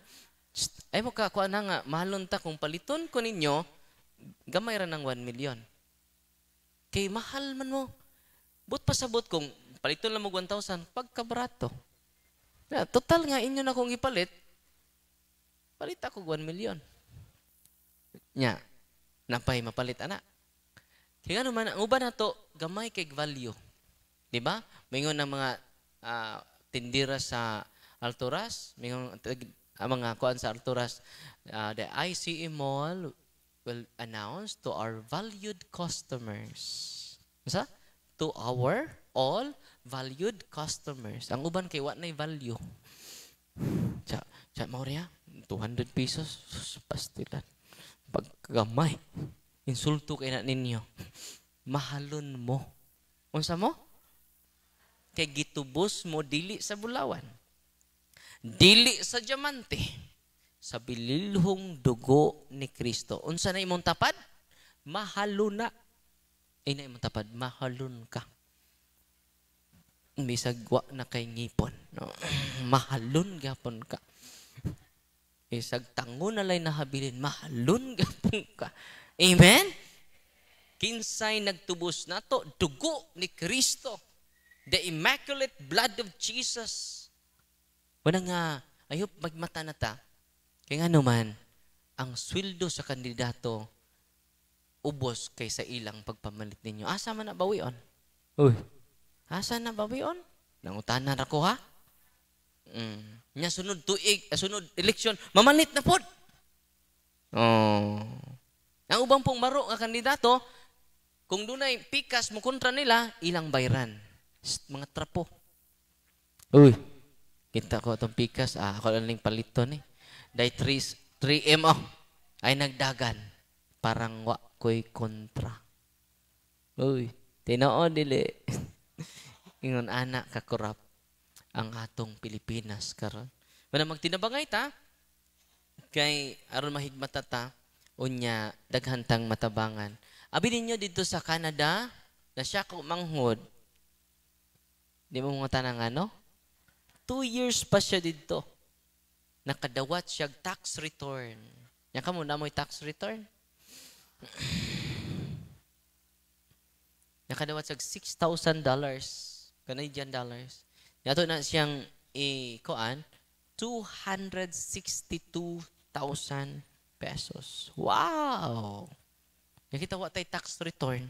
Ay mo ka kuan na nga mahalon ta kung paliton ko ninyo gamay ra ng 1 million. Kay mahal man mo. But pasabot kung paliton lang mo 1,000 pagkabarato. Na, total nga inyo na kung ipalit, palit ako 1 million. Nya, napay mapalit ana. Kaya nga naman, ang uban na to, gamay kay value. Di ba? Mingon ng mga tindira sa Alturas, mingon ang mga kuan sa Alturas, the ICE Mall will announce to our valued customers. Unsa? To our all valued customers. Ang uban kay wa nay value. Cha, cha Mauria, 200 pesos, sus, pastilan. Pagkagamay. Insulto kay na ninyo. Mahalon mo. Unsa mo? Kay gitubos mo dili sa bulawan. Dili sa diamante. Sa bililhong dugo ni Kristo. Unsa na imong tapad? Mahalon na. Ay na imong tapad, mahalon ka. Bisag wa na kay ngipon. No? Mahalon gyapon ka. Isag tango na lay nahabilin, mahalon gyapon ka. Amen? Kinsay nagtubos nato, dugo ni Kristo. The immaculate blood of Jesus. Wala nga, I hope magmata na ta. Kaya nga naman, Ang sweldo sa kandidato ubos kaysa ilang pagpamalit ninyo. Asa man na bawion? Uy. Asa na bawion? Nangutana ra ko, ha? Nya sunod tuig, sunod election, mamalit na pod. Oh. Ang ubang pong maro nga kandidato, kung dunay pikas mo kontra nila, ilang bayran. Shh, mga trapo. Uy. Kita ko atong pikas, ako lang ning paliton ni. Day 3 3M, oh. Ay nagdagan. Parang wa ko'y kontra. Uy, tinuod dili? Ingon ana ka corrupt ang atong Pilipinas karon. Wala magtinabangay ta kay aron mahigmata ta, unya daghan tang matabangan. Abi ninyo dito sa Canada na siya ko manghod. Di mo mga tanang ano? 2 years pa siya dito. Nakadawat siya tax return. Nya kamo na mo'y tax return? Nakadawat siya $6,000 Canadian dollars. Yato na siyang i-kuan 262,000 pesos. Wow! Nakita wa tay tax return.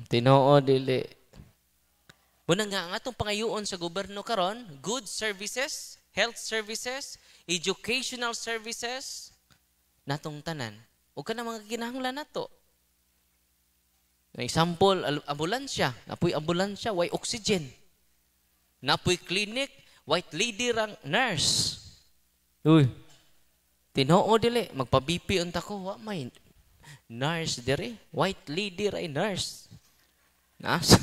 Tinuod dili? Muna nga ang atong pangayoon sa gobyerno karon, good services, health services, educational services, natong tanan. O kana mga kinahanglan nato. Example, ambulansya. Napoy ambulansya, way oxygen. Napoy clinic, white lady rang nurse. Uy. Tinuod dili? Magpa-BP unta ko, wa may nurse diri. White lady ra nurse. Nas.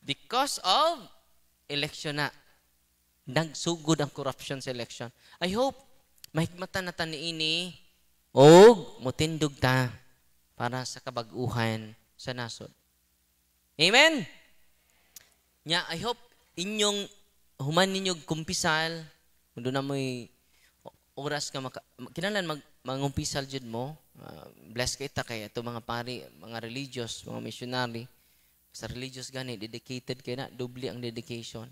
Because of election na nagsugod ang corruption sa election. I hope mahigmatan na ta niini og motindog ta para sa kabag-uhan sa nasod. Amen. Nya I hope inyong human ninyo kumpisal kung doon na mo'y oras ka maka, kinahanglan mag mangumpisal jud mo. Bless kay ta kay ato mga pari, mga religious, mga missionary. Sa religious gani, dedicated kay na, doble ang dedication.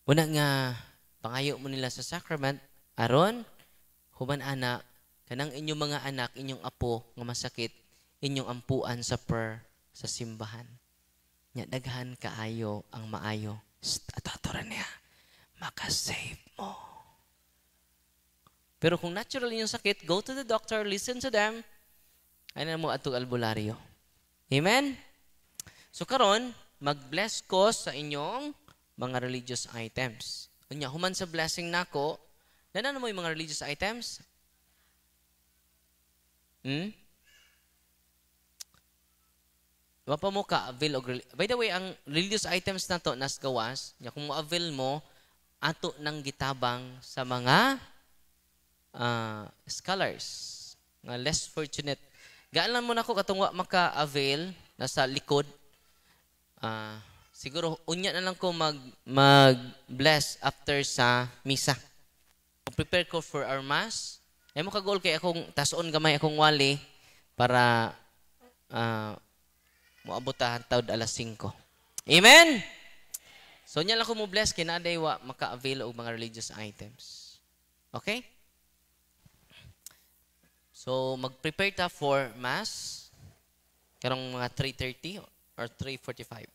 Una nga pangayo mo nila sa sacrament aron human ana kanang inyong mga anak, inyong apo nga masakit, inyong ampuan sa prayer sa simbahan. Nya daghan kaayo ang maayo. Ato niya makasave mo. Pero kung natural inyong sakit, go to the doctor, listen to them. Ay na mo atong albularyo. Amen? So karon, mag-bless ko sa inyong mga religious items. Unya, human sa blessing nako, naa mo yung mga religious items? Hmm? Wa pa mo ka-avail og. By the way, ang religious items nato nas gawas, nya kung mo-avail mo, ato nang gitabang sa mga scholars nga less fortunate. Gaan lang mo nako katong wa maka-avail nasa likod. Siguro unya na lang ko mag mag bless after sa misa. Prepare ko for our Mass. Ay mo kagol kay akong tason gamay akong wali para moabot ta tawd alas 5. Amen. So nya lang ko mo bless kay naa wa maka-avail og mga religious items. Okay? So mag-prepare ta for Mass karong mga 3:30 or 3:45.